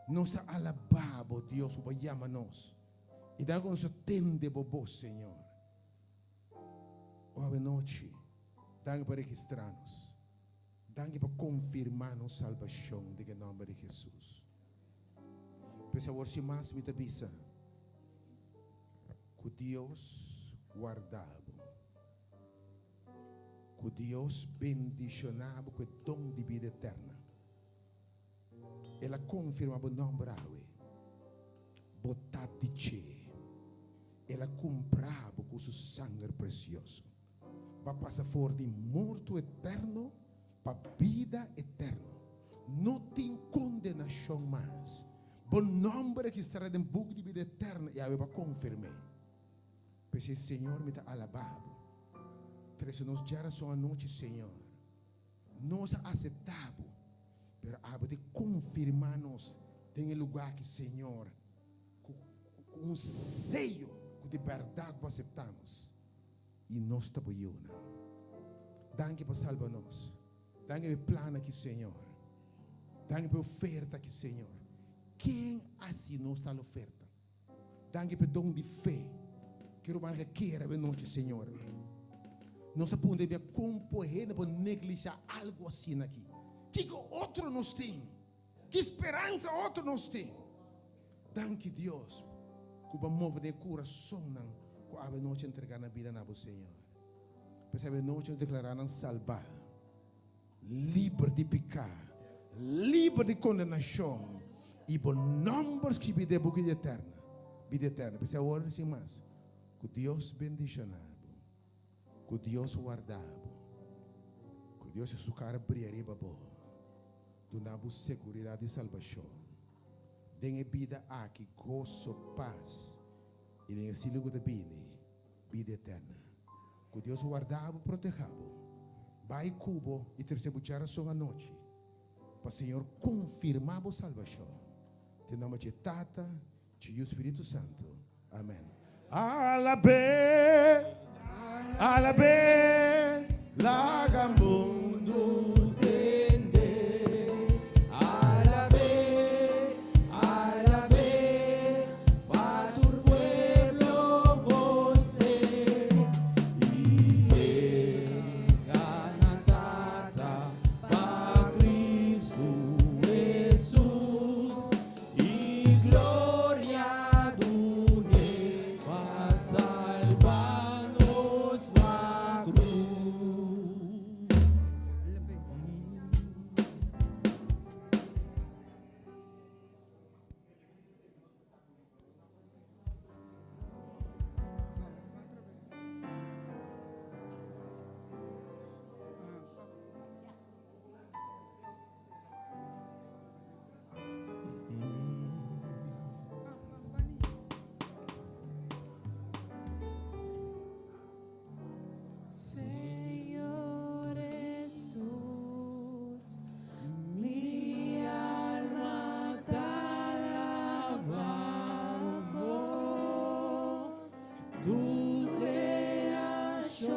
nos ta alabá bo, Dios, ku bo a yama nos. I danki ku nos a tende bo bos, Señor. O awenochi, danki pa registrá nos. Danki pa konfirmá nos salbashon den e nòmber di Hesus. Pues awor sin mas mi ta bisa ku Dios warda bo, ku Dios bendishoná bo ku e don di bida eterna. El a konfirmá bo nòmber awe. Bo ta di dje. El a kumprá bo ku su sanger presioso. Pa pasa for di morto eterno pa bida eterno. No tin kondenashon mas. Bo nòmber registrá den buki di bida eterno i awe bo a konfirm'é. P'esei, Señor, mi ta alabá bo. Trese nos djarason anochi, Señor. Nos a aseptá bo, pero abo ta konfirmá nos den e lugá aki, Señor, ku un seyo ku di bèrdat bo aseptá nos. I nos ta bo yunan. Danki pa salba nos. Danki pa e plan aki, Señor. Danki pa e oferta aki, Señor. Ken hasi nos tal oferta? Danki pa e don di fe. Ki ruman ke kere awe nochi, Señor. Nos a puntra bia kon por hende por neglisha algu asina aki. Kiko otro nos tin? Ki speransa otro nos tin? Danki Dios ku bo a move den e kurasonnan ku awe nochi a entrega nan bida na bo, Señor. P'esei awe nochi nos deklará nan salbá, liber di piká, liber di kondenashon, i bo nòmber skibí den e buki di eterna, bida eterna. P'esei awor, sin mas, ku Dios bendishoná bo, ku Dios warda bo, ku Dios su kara bria riba bo, duna bo seguridat di salbashon. Den e bida aki goso, pas, i den e siglo ku ta bini, bida eterna. Ku Dios warda bo, proteha bo. Bai ku bo i trese bo djarason anochi, pa Señor konfirma bo salbashon. Den nomber dje Tata, dje Yu, Spiritu Santu. Amen. Alab'é, alab'é, laga mundu tende. Alab'é, alab'é, pa tur pueblo gos'é. I e gana Tata pa Cristo Hesus. I gloria dun'é pa salba nos na cruz. Señor Hesus, mi alma ta alaba bo. Tu creacion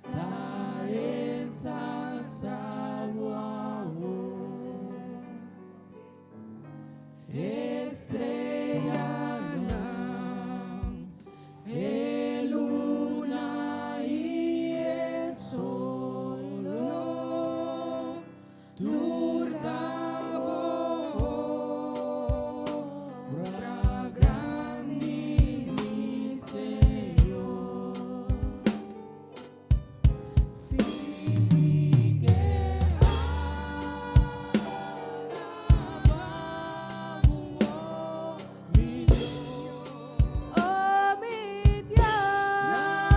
ta ensalza. Strea.